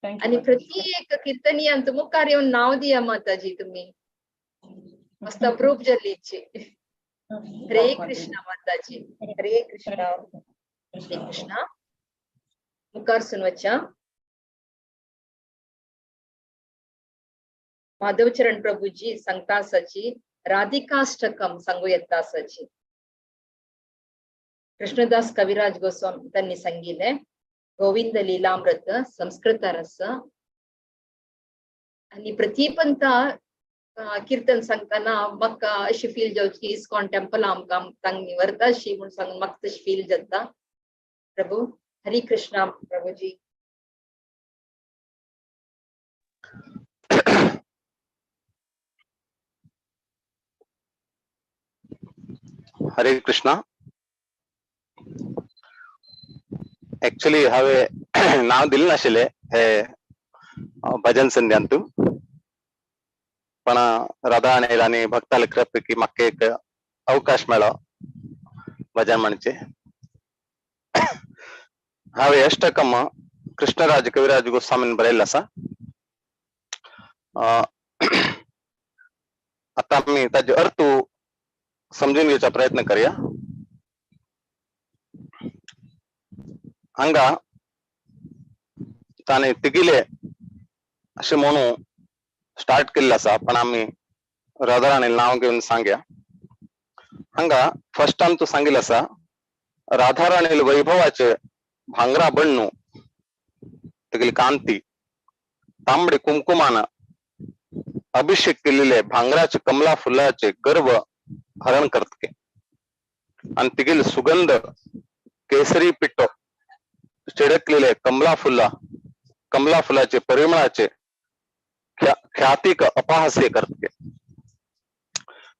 S1: आणि प्रत्येक कीर्तनियांत मुखार येवन नाव दिया माताजी, तुम्ही मस्त अप्रूप जाल्लीची. हरे कृष्ण माताजी. हरे कृष्ण. हरे कृष्ण. मुखार सुनवच्या माधवचरण प्रभूजी सांगता आसाची राधिकाष्टकम सांगू येता आसाची. कृष्णदास कविराज गोस्वामी त्यांनी सांगितले गोविंद लीलामृत संस्कृत रस. आणि प्रतिपंता कीर्तन सांगताना म्हाका अशी फील जावची इस्कॉन टेम्पल आमकां तांणी व्हरता अशी म्हूण सांगून म्हाका तशी फील जाता. प्रभू हरे कृष्णा प्रभूजी.
S8: हरे कृष्णा. ऍक्च्युली हांवें नांव दिलें नाशिल्लें हे भजन संध्यांतू, पण राधा अनिल आनी भक्ताले कृपे की म्हाका एक अवकाश मेळ्ळो भजन म्हणचे. हांवें अष्टकम कृष्णराज कविराज गोस्वामीन बरयल्लें आसा. आतां आमी ताजे अर्थ समजून घेवचा प्रयत्न करूया. हांगा ताणें तिगिले अशें म्हणून स्टार्ट केल्लें आसा, पण आमी राधा नांव घेवन सांगया. हांगा फर्स्ट टायम तूं सांगिल्लें आसा राधा राणीले वैभवाचे भांगरा बण्णू तिगेली कांती तांबडे कुमकुमान अभिषेक केलेले भांगराचे कमला फुलाचे गर्व हरण करतके आणि तिगेली सुगंध केसरी पिट्टो चिडकलेले कमला फुला कमला फुलाचे परिमळाचे ख्यातिक अपहास्य करतके.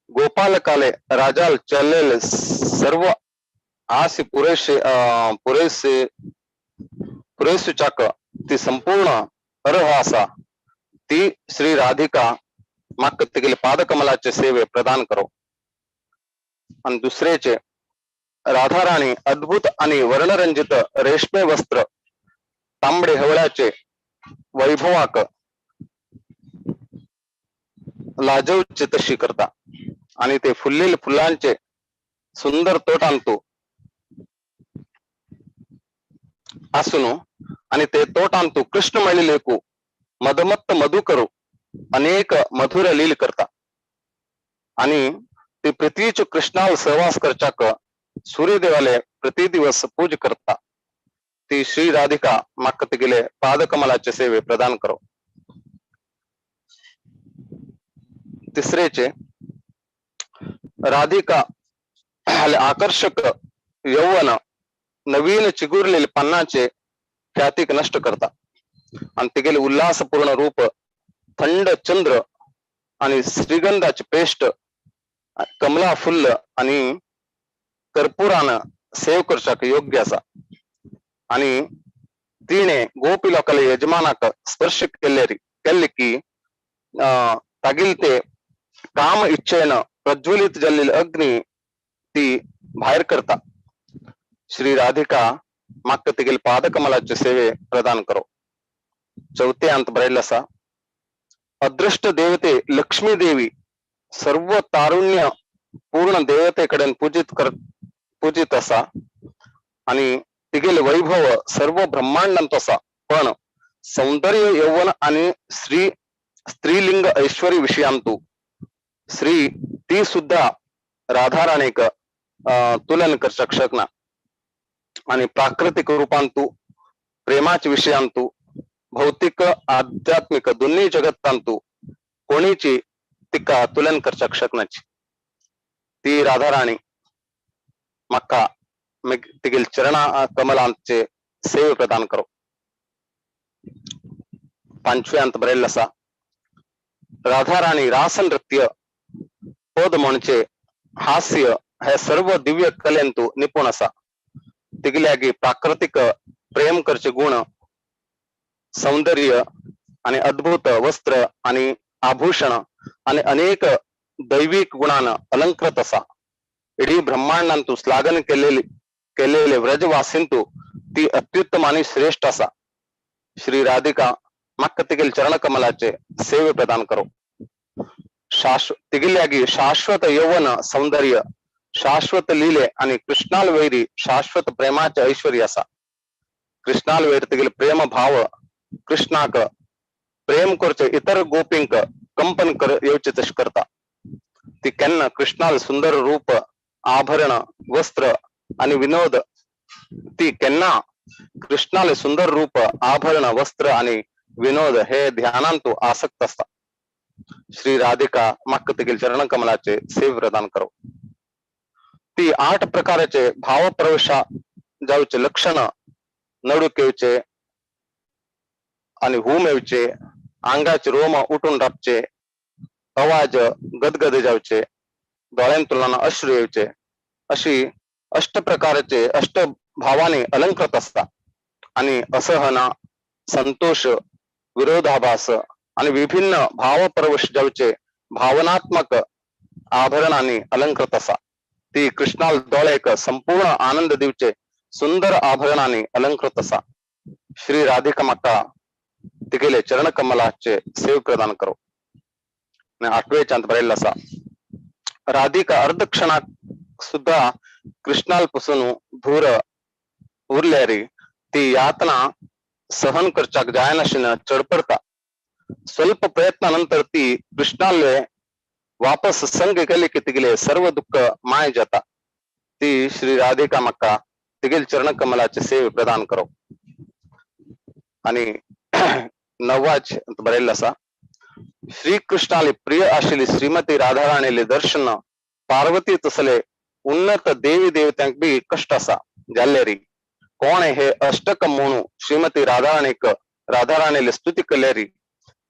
S8: गोपालकाले राजाल चललेले सर्व आस पुरेसे पुरेसे पुरेसुचाक ती संपूर्ण अर्ह असा ती श्री राधिका माक तिगेले पादकमलाचे सेवे प्रदान करो. आणि दुसरेचे राधा राणी अद्भुत आणि वर्णरंजित रेशमे वस्त्र तांबडे हवळ्याचे वैभवाक लाजवचे तशी करता आणि ते फुललेले फुलांचे सुंदर तोटांतू आसून आणि ते तोटांतू कृष्ण मळिलेकू मदमत्त मधु करू अनेक मधुर लील करता आणि ते पृथ्वीचे कृष्णाल सहवास करचाक सूर्यदेवाले प्रति दिवस पूज करता ती श्री राधिका माक तिगेले पादकमलाचे सेवे प्रदान करो. तिसरेचे राधिका आकर्षक यौवन नवीन चिगुरलेले पानाचे ख्यातीक नष्ट करता आणि तिगेले उल्हासपूर्ण रूप थंड चंद्र आणि श्रीगंधाचे पेस्ट कमला फुल्ल आणि कर्पुरान सेव करचाक योग्य असा आणि तिणे गोपी लोकाले यजमानाक स्पर्श केल्ले केल्ले की तागेल ते काम इच्छेन प्रज्वलित जाल्लेली अग्नी ती भायर करता. श्री राधिका माका तिगेले पादकमलाचे सेवे प्रदान करो. चवथे अंत बरयल्लें आसा, अदृष्ट देवते लक्ष्मी देवी सर्व तारुण्य पूर्ण देवते कडेन पूजित आसा आणि तिगेले वैभव सर्व ब्रह्मांडांत आसा, पण सौंदर्य यौवन आणि स्त्रीलिंग ऐश्वर्य विषयांतु स्त्री ती सुद्धा राधाराणीक तुलन करच्याक शकना आणि प्राकृतिक रूपांतु प्रेमाचे विषयांतु भौतिक आध्यात्मिक दोन्ही जगत्तांतु कोणीची तिका तुलन करच्याक शकनाची। ती राधाराणी म्हाका तिगेल चरणा कमलांचे सेवे प्रदान करो। पांचवे अंत बरयल्लें आसा, राधाराणी रास नृत्य पद म्हणचे हास्य हे सर्व दिव्य कलेंतु निपुण आसा। तिगल्यागी प्राकृतिक प्रेम करचे गुण, सौंदर्य आणि अद्भुत वस्त्र आणि आभूषण आणि अनेक दैविक गुणान अलंकृत असा। इडी ब्रह्मांडांतु श्लाघन केलेले व्रजवासींतु ती अत्युत्तम आणि श्रेष्ठ असा। श्री राधिका म्हाका तिगेल चरण कमलाचे सेवे प्रदान करो। तिगेल्यागी शाश्वत यौवन सौंदर्य, शाश्वत लीले आणि कृष्णाल वैरी शाश्वत प्रेमाचे ऐश्वर्य असा। कृष्णाल वैर तिगेल प्रेम भाव कृष्णाक प्रेम करचे इतर गोपींक कंपन कर येवचे तशें करता। ती केन्ना कृष्णाल सुंदर रूप, आभरण, वस्त्र आणि विनोद ती केन्ना कृष्णाले सुंदर रूप, आभरण, वस्त्र आणि विनोद हे ध्यानांतु आसक्त असता। श्री राधिका म्हाका तिगेल चरण कमलाचे सेव प्रदान करो। ती 8 प्रकारचे भाव प्रवेशा जावचे लक्षण नडूक येवचे आणि हूम येवचे, आंगाचे रोम उठून राबचे, आवाज गदगद जावचे, दोळ्यांतुलान अश्रू येवचे अशी अष्ट प्रकारचे अष्ट भावाने अलंकृत असता आणि असहना, संतोष, विरोधाभास आणि विभिन्न भावपरवश जावचे भावनात्मक आभरणाने अलंकृत असा। ती कृष्णाल दोळेक संपूर्ण आनंद दिवचे सुंदर आभरणाने अलंकृत असा। श्री राधिका म्हाका तिगेले चरण कमलाचे सेव प्रदान करो। आठवे चांत बरयल्लें आसा, राधिका अर्ध क्षणाक सुद्धा कृष्णाल पासून दूर उरल्यारी ती यातना सहन करच्याक जायनाशिना चडपडता। स्वल्प प्रयत्नानंतर ती कृष्णाले वापस संग केले की तिगेले सर्व दुःख माय जाता। ती श्री राधिका म्हाका तिगेल चरण कमलाचे सेवे प्रदान करो। आणि नववाच बरयल्लें आसा, श्री कृष्णाले प्रिय आशिल्ली श्रीमती राधाराणीले दर्शन पार्वती तसले उन्नत देवी देवत्यांक बी कष्ट आसा जाल्ल्यारी कोण हे अष्टक म्हणू श्रीमती राधाराणीक राधाराणीले स्तुती केल्यारी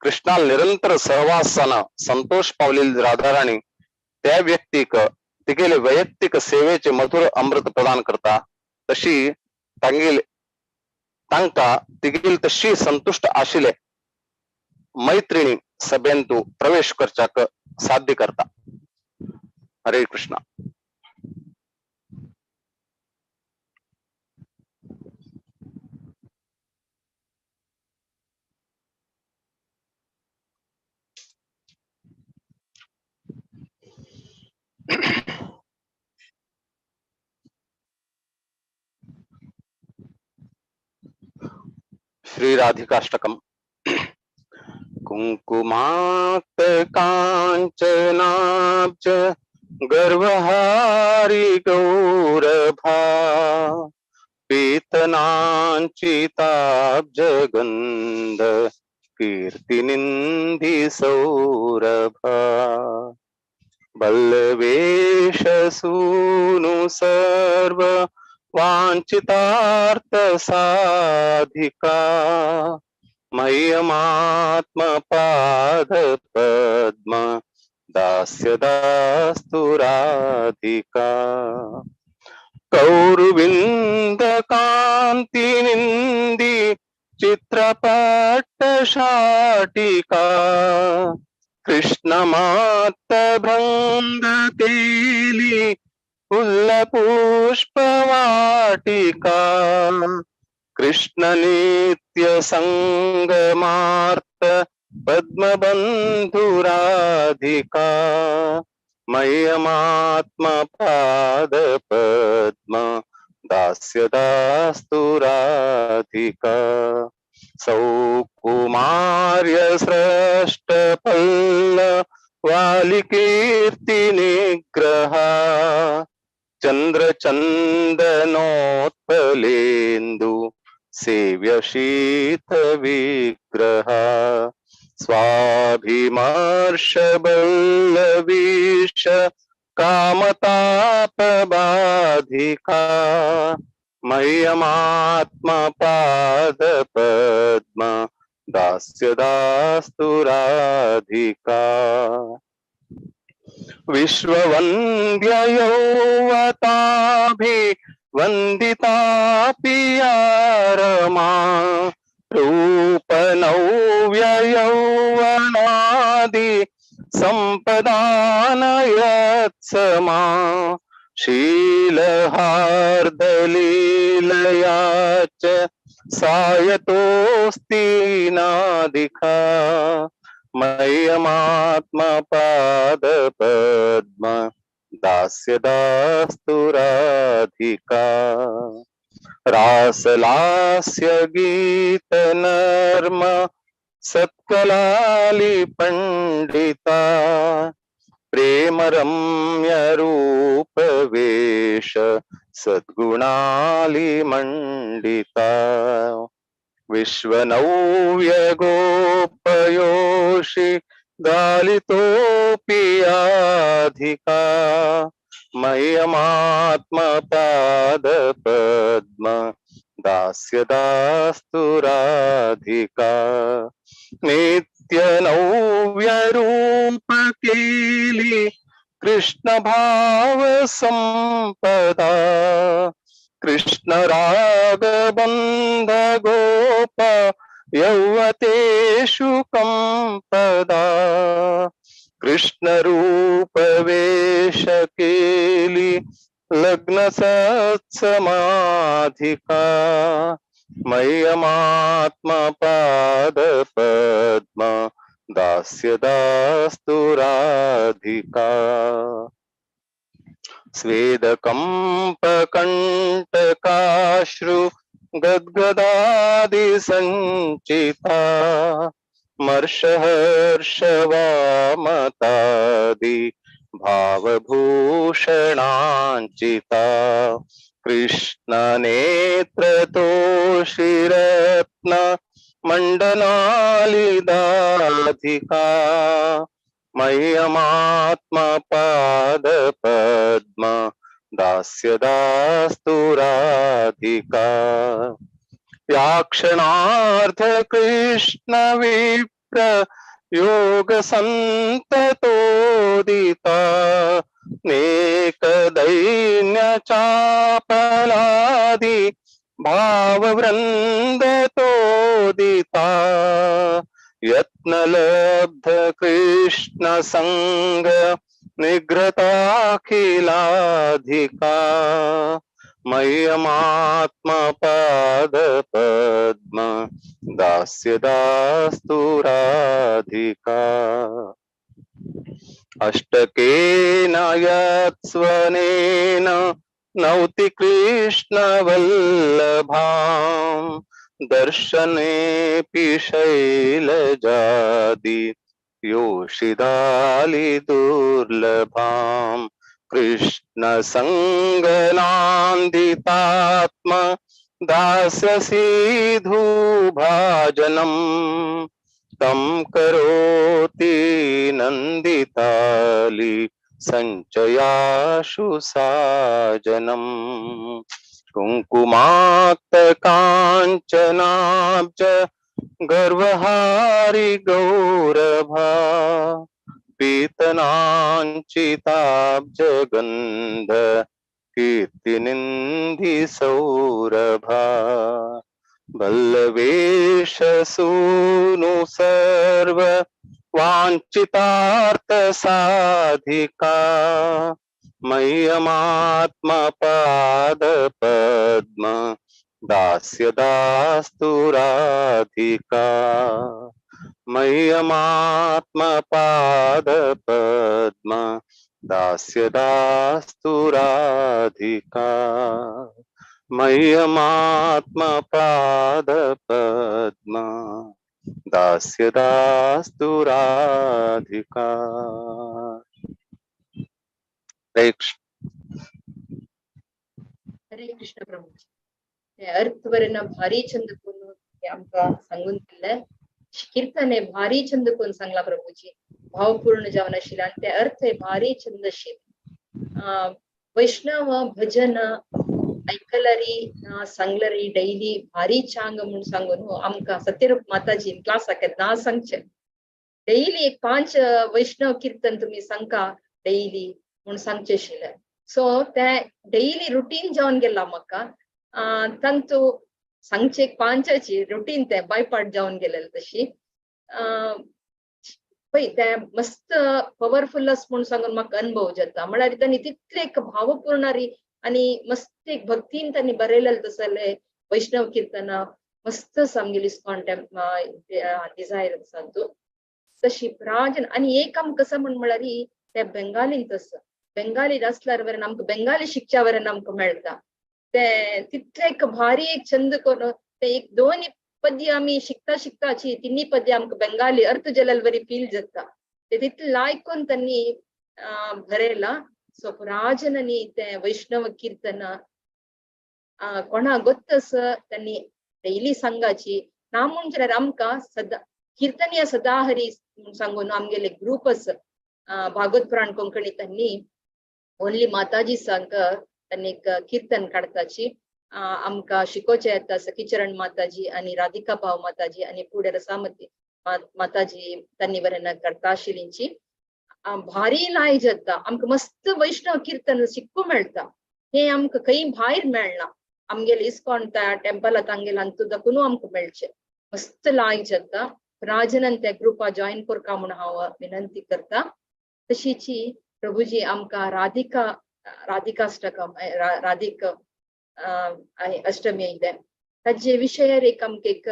S8: कृष्णाल निरंतर सहवासान संतोष पावलेली राधाराणी त्या व्यक्तीक तिगेले वैयक्तिक सेवेचे मधुर अमृत प्रदान करता। तशी तांका तिगेल तशी संतुष्ट आशिले मैत्रिणी सभेंतु प्रवेश करच्याक साध्य करता। हरे कृष्णा। श्री राधिकाष्टकम। कुंकुमाक्त कांचनाब्ज गर्भहारी गौरभा पीतनांचिताब्ज गंध कीर्तिनिंधि सौरभा बल्लवेश सूनु सर्व वांछितार्थ साधिका मह्यमात्म पाद पद्म दास्य दास्तु राधिका कौरविंद कांति निंदी चित्रपट शाटिका कृष्णमात भृंग केली फुल पुष्प वाटिका कृष्ण नित्य संगमार्त पद्मबन्धुराधिका मह्यमात्मा पाद पद्म दास्य दास्तु राधिका। सौकुमार्य स्रष्ट पल्ल वालिकीर्ति निग्रहा चंद्र चंदनोत्पलेन्दु सेव्य शीत विग्रहा स्वाभिमर्श बल्लवीश कामताप बाधिका मह्यमात्मा पाद पद्म दास्य दास्तु राधिका। विश्ववन्द्य यौवताभि वन्दिता पिया रमा रूपनव्य यौवनादि संपदानयत्समा शीलहार्दलीलया च सायतोऽस्ति नादिखा मह्यमात्मा पाद पद्म दास्य दास्तु राधिका। रासलास्य गीत नर्म सत्कलाली पंडिता प्रेम रम्य रूप वेश सद्गुणाली मंडिता विश्वनव्य गोपयोषि गालितोऽपि आधिका मह्यमात्मा पाद पद्म दास्य दास्तु राधिका। नित्य नव्य रूप केली कृष्ण भाव संपदा कृष्ण राग बंध गोप यौवतेषु कंपदा कृष्ण रूप वेश केली लग्न सत्समाधिका मह्यमात्मा पाद पद्म दास्य दास्तु राधिका। स्वेदकम्पकण्टकाश्रु गद्गदादि संचिता मर्षहर्षवामतादि भावभूषणाञ्चिता कृष्ण नेत्रतोषिरत्न मंडनालिदाधिका मह्यमात्मा पाद पद्म दास्य दास्तु राधिका। याक्षणार्थ कृष्ण विप्र योग संततोदिता नेकदैन्य चापलादि भाववृन्दतोदिता यत्नलब्ध कृष्ण संग निग्रताखिलाधिका मह्यमात्मा पाद पद्म दास्य दास्तु राधिका। अष्टकेन यत्स्वनेन नौति कृष्ण वल्लभां दर्शनेऽपि शैलजादि योषिदालि दुर्लभां कृष्ण संगनान्दितात्मा दास्यसीधुभाजनं तं करोति नन्दितालि संचयाशु साजनम्। कुंकुमाक्त कांचनाब्ज गर्वहारि गौरभा पीतनांचिताब्ज गंध कीर्तिनिधि सौरभा बल्लवेश सूनु सर्व वांछितार्थ साधिका मह्यमात्मा पाद पद्म दास्य दास्तु राधिका मह्यमात्म पाद पद्म दास्य दास्तु राधिका मह्यमात्म पाद पद्म दास्य दास्तु राधिका. हरे कृष्ण.
S1: हरे कृष्ण प्रभुजी. अर्थ वरन भारी छंद करून आमकां सांगून दिल्ले कीर्तन हे भारी छंद करून सांगला प्रभुजी, भावपूर्ण जावन आशिल्ले आनी ते अर्थ हे भारी छंद आशिल्ले. वैष्णव भजन ऐकलरी सांगलरी डैली भारी चांग म्हूण सांगून आमकां सत्यरूप माताजी क्लासाक केन्ना सांगचे डैली एक 5 वैष्णव कीर्तन तुमी सांगका डैली म्हूण सांगचे आशिल्ले. सो ते डैली रुटीन जावन गेला म्हाका. तांतू सांगचे एक 5 रुटीन ते बायपाट जावन गेलेले तशी. पळय ते मस्त पवरफुल आस म्हूण सांगून म्हाका अनुभव जाता. म्हळ्यार तांणी तितले एक भावपूर्णारी आनी मस्त एक भक्तीन तांणी बरयलेले तसले वैष्णव कीर्तनां मस्त आमगेली इस्कॉन डिझायर आसा तूं तशी प्राजन. आनी एक आमकां कसो म्हूण म्हळ्यार ते बेंगालीन तसो बेंगाली आसल्यार वरेन आमकां बेंगाली शिकच्या वरेन आमकां मेळटा. ते तितले एक भारी एक छंद करून ते एक 2 पद्य आमी शिकता शिकताची 3 पद्य आमकां बेंगाली अर्थ जाल्यार बरी फील जाता. ते तितले लायकून तांणी बरयला. सो पुराजनांनी ते वैष्णव कीर्तन कोणा गोत्त आसा तांणी डैली सांगाची ना म्हूण जाल्यार आमकां सदां कीर्तनीय सदा हरी म्हूण सांगून आमगेले ग्रूप आसा भागवत पुराण कोंकणी तांणी ओनली माताजी सांग तांणी एक कीर्तन काडताची आमकां शिकोवचें येता. सखीचरण माताजी आनी राधिका भाव माताजी आनी फुडें रसामती माताजी तांणी बरें करता आशिल्लींची भारी लाय जाता. आमकां मस्त वैष्णव कीर्तन शिकूंक मेळटा. हें आमकां खंय भायर मेळना. आमगेले इस्कॉन टेम्पलांत आमगेले हातूंत दाखोवन आमकां मेळचें मस्त लाय जाता. राजनान त्या ग्रुपा जॉयन करका म्हूण हांव विनंती करता. तशीची प्रभुजी आमकां राधिका राधिकाष्टकम राधिक अष्टमी येयले ताजे विशयार एक आमकां एक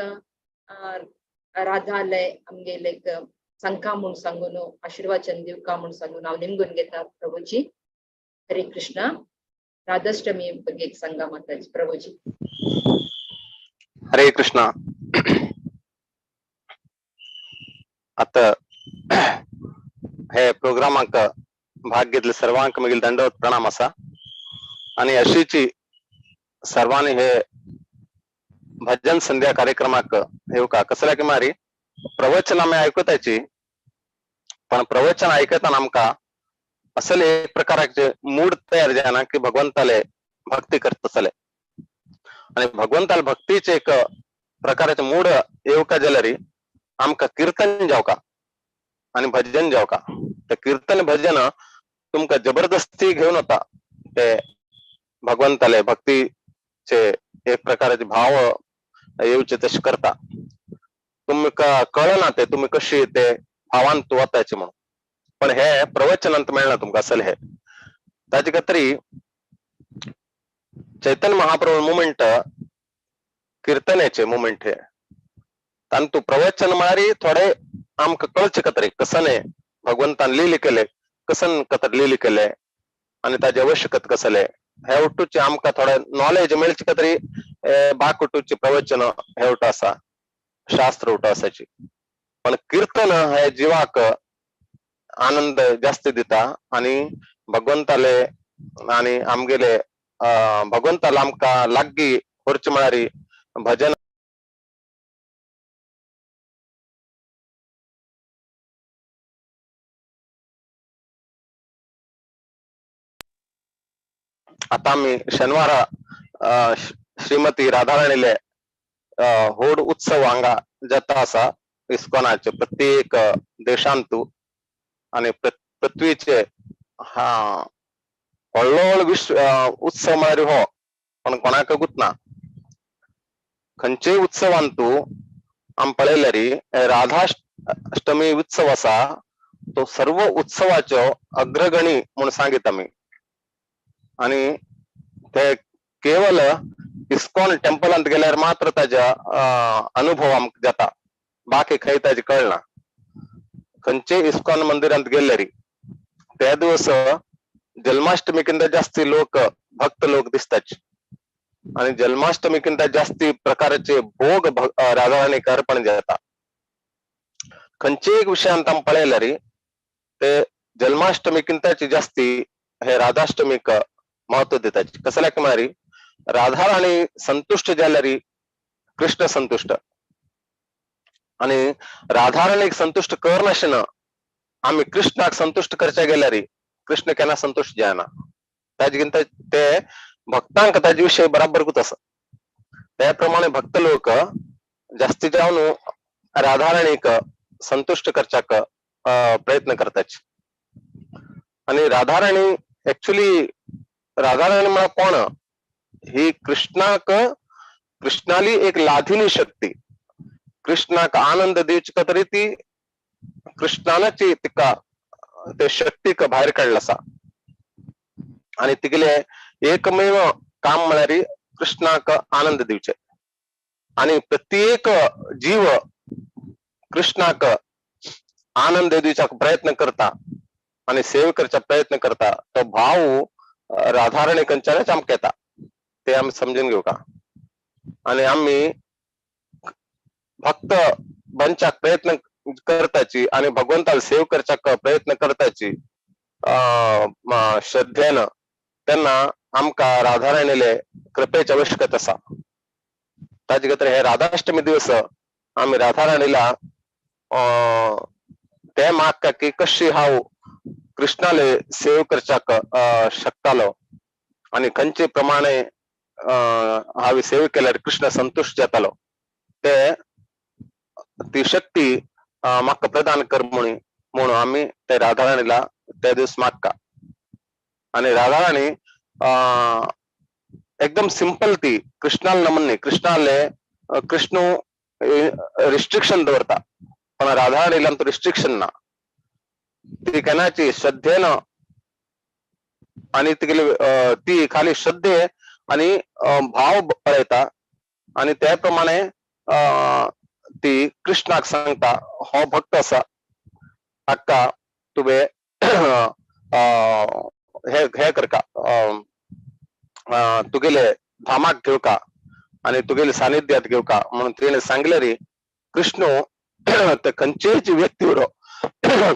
S1: राधालय आमगेले एक सांगका म्हूण सांगून आशीर्वाचन दिवका म्हूण सांगून हांव निमगून घेता प्रभुजी. हरे कृष्णा. राधाष्टमी ಬಗ್ಗೆ एक सांगा माताजी प्रभुजी.
S8: हरे कृष्णा. आता हे प्रोग्रामाक भाग घेतले सर्वांक मागीर दंडवत प्रणाम आसा. आनी अशीची सर्वांनी हे भजन संध्या कार्यक्रमाक येवका कसल्या की मारी प्रवचन आमी आयकताची पण प्रवचन आयकतना आमकां असले एक प्रकाराचे मूड तयार जायना की भगवंताले भक्ती करतले आनी भगवंताले भक्तीचे एक प्रकाराचे मूड येवका जाल्यार आमकां कीर्तन जावका आनी भजन जावका. ते कीर्तन भजन तुमकां जबरदस्ती घेवन वता ते भगवंताले भक्तीचे एक प्रकाराचे भाव येवचे तशें करता. तुमकां कळना ते तुमी कशी ते भावान तूं वताचे म्हणून पण हे प्रवचनांत मेळना तुमकां असल हे. ताजे खातीर चैतन्य महाप्रभू मुमेंट कीर्तनाचे मुमेंट हे तांतू प्रवचन म्हळ्यार थोडे आमकां कळचे खातीर कसने भगवंतान लिले केले कसन कतर लिले केले आनी ताजे आवश्यकत कसले हे वटूचे आमकां थोडे नॉलेज मेळचे खातीर बाक वटूचे प्रवचन हे वटू आसा शास्त्र वटू आसाची. पण कीर्तन हे जिवाक आनंद जास्त दिता आनी भगवंताले आनी आमगेले भगवंताले आमकां लागीं व्हरचें म्हळ्यार भजन. आता आमी शेनवारा श्रीमती राधाराणीले होड उत्सव हांगा जाता आसा इस्कॉनाचे प्रत्येक देशांतू आनी पृथ्वीचे हा व्हडलो विश्व उत्सव म्हळ्यार हो पण कोणाक गुतना खंयचेय उत्सवांतू आमी पळयल्यार राधाष्टमी उत्सव आसा तो सर्व उत्सवाचो अग्रगणी म्हूण सांगीत आमी. आनी ते केवल इस्कॉन टेम्पलांत गेल्यार मात्र ताज्या अनुभव आमकां जाता, बाकी खंय ताजे कळना. खंयचे इस्कॉन मंदिरांत गेल्यारी त्या दिवस जन्माष्टमीकिंत जास्ती लोक भक्त लोक दिसतात आणि जन्माष्टमीकिंत जास्ती प्रकारचे भोग राधाराणीक अर्पण जाता. खंयचे एक विशयांत आमी पळयल्यार ते जन्माष्टमीकिंताची जास्ती हे राधाष्टमीक महत्व दितात. कसल्याक म्हळ्यार राधाराणी संतुष्ट जाल्यार कृष्ण संतुष्ट आणि राधाराणीक संतुष्ट करनाशिना आमी कृष्णाक संतुष्ट करच्या गेल्यार कृष्ण केन्ना संतुष्ट जायना. ताजे ते भक्तांक ताजे विशय बराबरकूच आसा. त्या प्रमाणे भक्त लोक जास्ती जावन राधाराणीक संतुष्ट करच्याक प्रयत्न करतात. आणि राधाराणी एक्चुअली राधाराणी म्हळ्यार कोण? ही कृष्णाक कृष्णाली एक लाधिनी शक्ती. कृष्णाक आनंद दिवचे खातीर ती कृष्णानाची तिका ते शक्तीक भायर काडला आसा आणि तिगेले एकमेव काम म्हळ्यार कृष्णाक आनंद दिवचे. आणि प्रत्येक जीव कृष्णाक आनंद दिवचाक प्रयत्न करता आणि सेवे करचा प्रयत्न करता. तो भाव राधाराणी कंच्यानच आमकां येता, ते आमी समजून घेवका. आणि आमी भक्त बनच्याक प्रयत्न करताची आणि भगवंताला सेव करच्याक प्रयत्न करताची श्रद्धेन तेन्ना आमकां राधाराणीले कृपेची आवश्यकता आसा. ताजे खातीर हे राधाष्टमी दिवस आमी राधाराणीला ते मागता की कशी हांव कृष्णाले सेव करच्याक शकतालो आणि खंयचे प्रमाणे हांवें सेव केल्यार कृष्ण संतुष्ट जातालो, ते ती शक्ती म्हाका प्रदान कर म्हणून आमी ते राधाराणीला ते दीस मागता. आणि राधाराणी एकदम सिंपल ती कृष्णाला नमन न्ही, कृष्णाले कृष्ण रिस्ट्रिक्शन दवरता पण राधाराणीला तो रिस्ट्रिक्शन ना. ती केन्नाची श्रद्धेन आणि तिगेली ती खाली श्रद्धे आणि भाव पळयता आणि त्या प्रमाणे ती कृष्णाक सांगता हो भक्त आसा हाका तुवें हे करका, तुगेले धामाक घेवका आणि तुगेले सानिध्यात घेवका म्हणून तिणें सांगले रे. कृष्ण ते खंयचेच व्यक्ती उरो,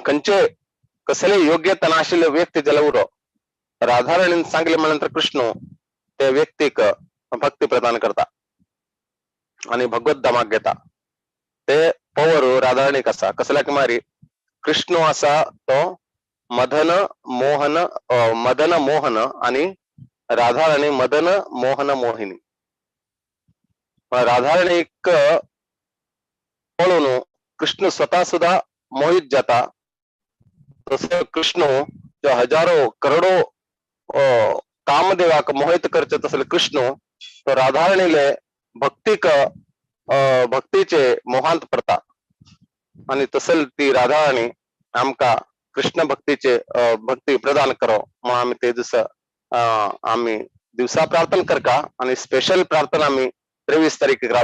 S8: खंयचे कसले योग्यता नाशिल्ले व्यक्ती जाल्यार उरो, राधाराणीन सांगले म्हणल्यार कृष्ण त्या व्यक्तीक भक्ती प्रदान करता आणि भगवत धामाक घेता. ते पवर राधाराणीक आसा. कसल्याक मारी कृष्ण आसा तो मदन मोहन मदन मोहन आणि राधाराणी मदन मोहन मोहिनी. राधाराणीक पळोवन कृष्ण स्वतः सुद्धा मोहित जाता. तसे कृष्ण जो हजारो करोडो कामदेवाक मोहित करचे तसले कृष्ण तो राधाराणीले भक्तीक भक्तीचे मोहांत पडता आणि तसल ती राधाराणी आमकां कृष्ण भक्तीचे भक्ती प्रदान करो म्हणून आमी ते दिस आमी दिवसा प्रार्थना करका. आणि स्पेशल प्रार्थना आमी 23 तारीख राधा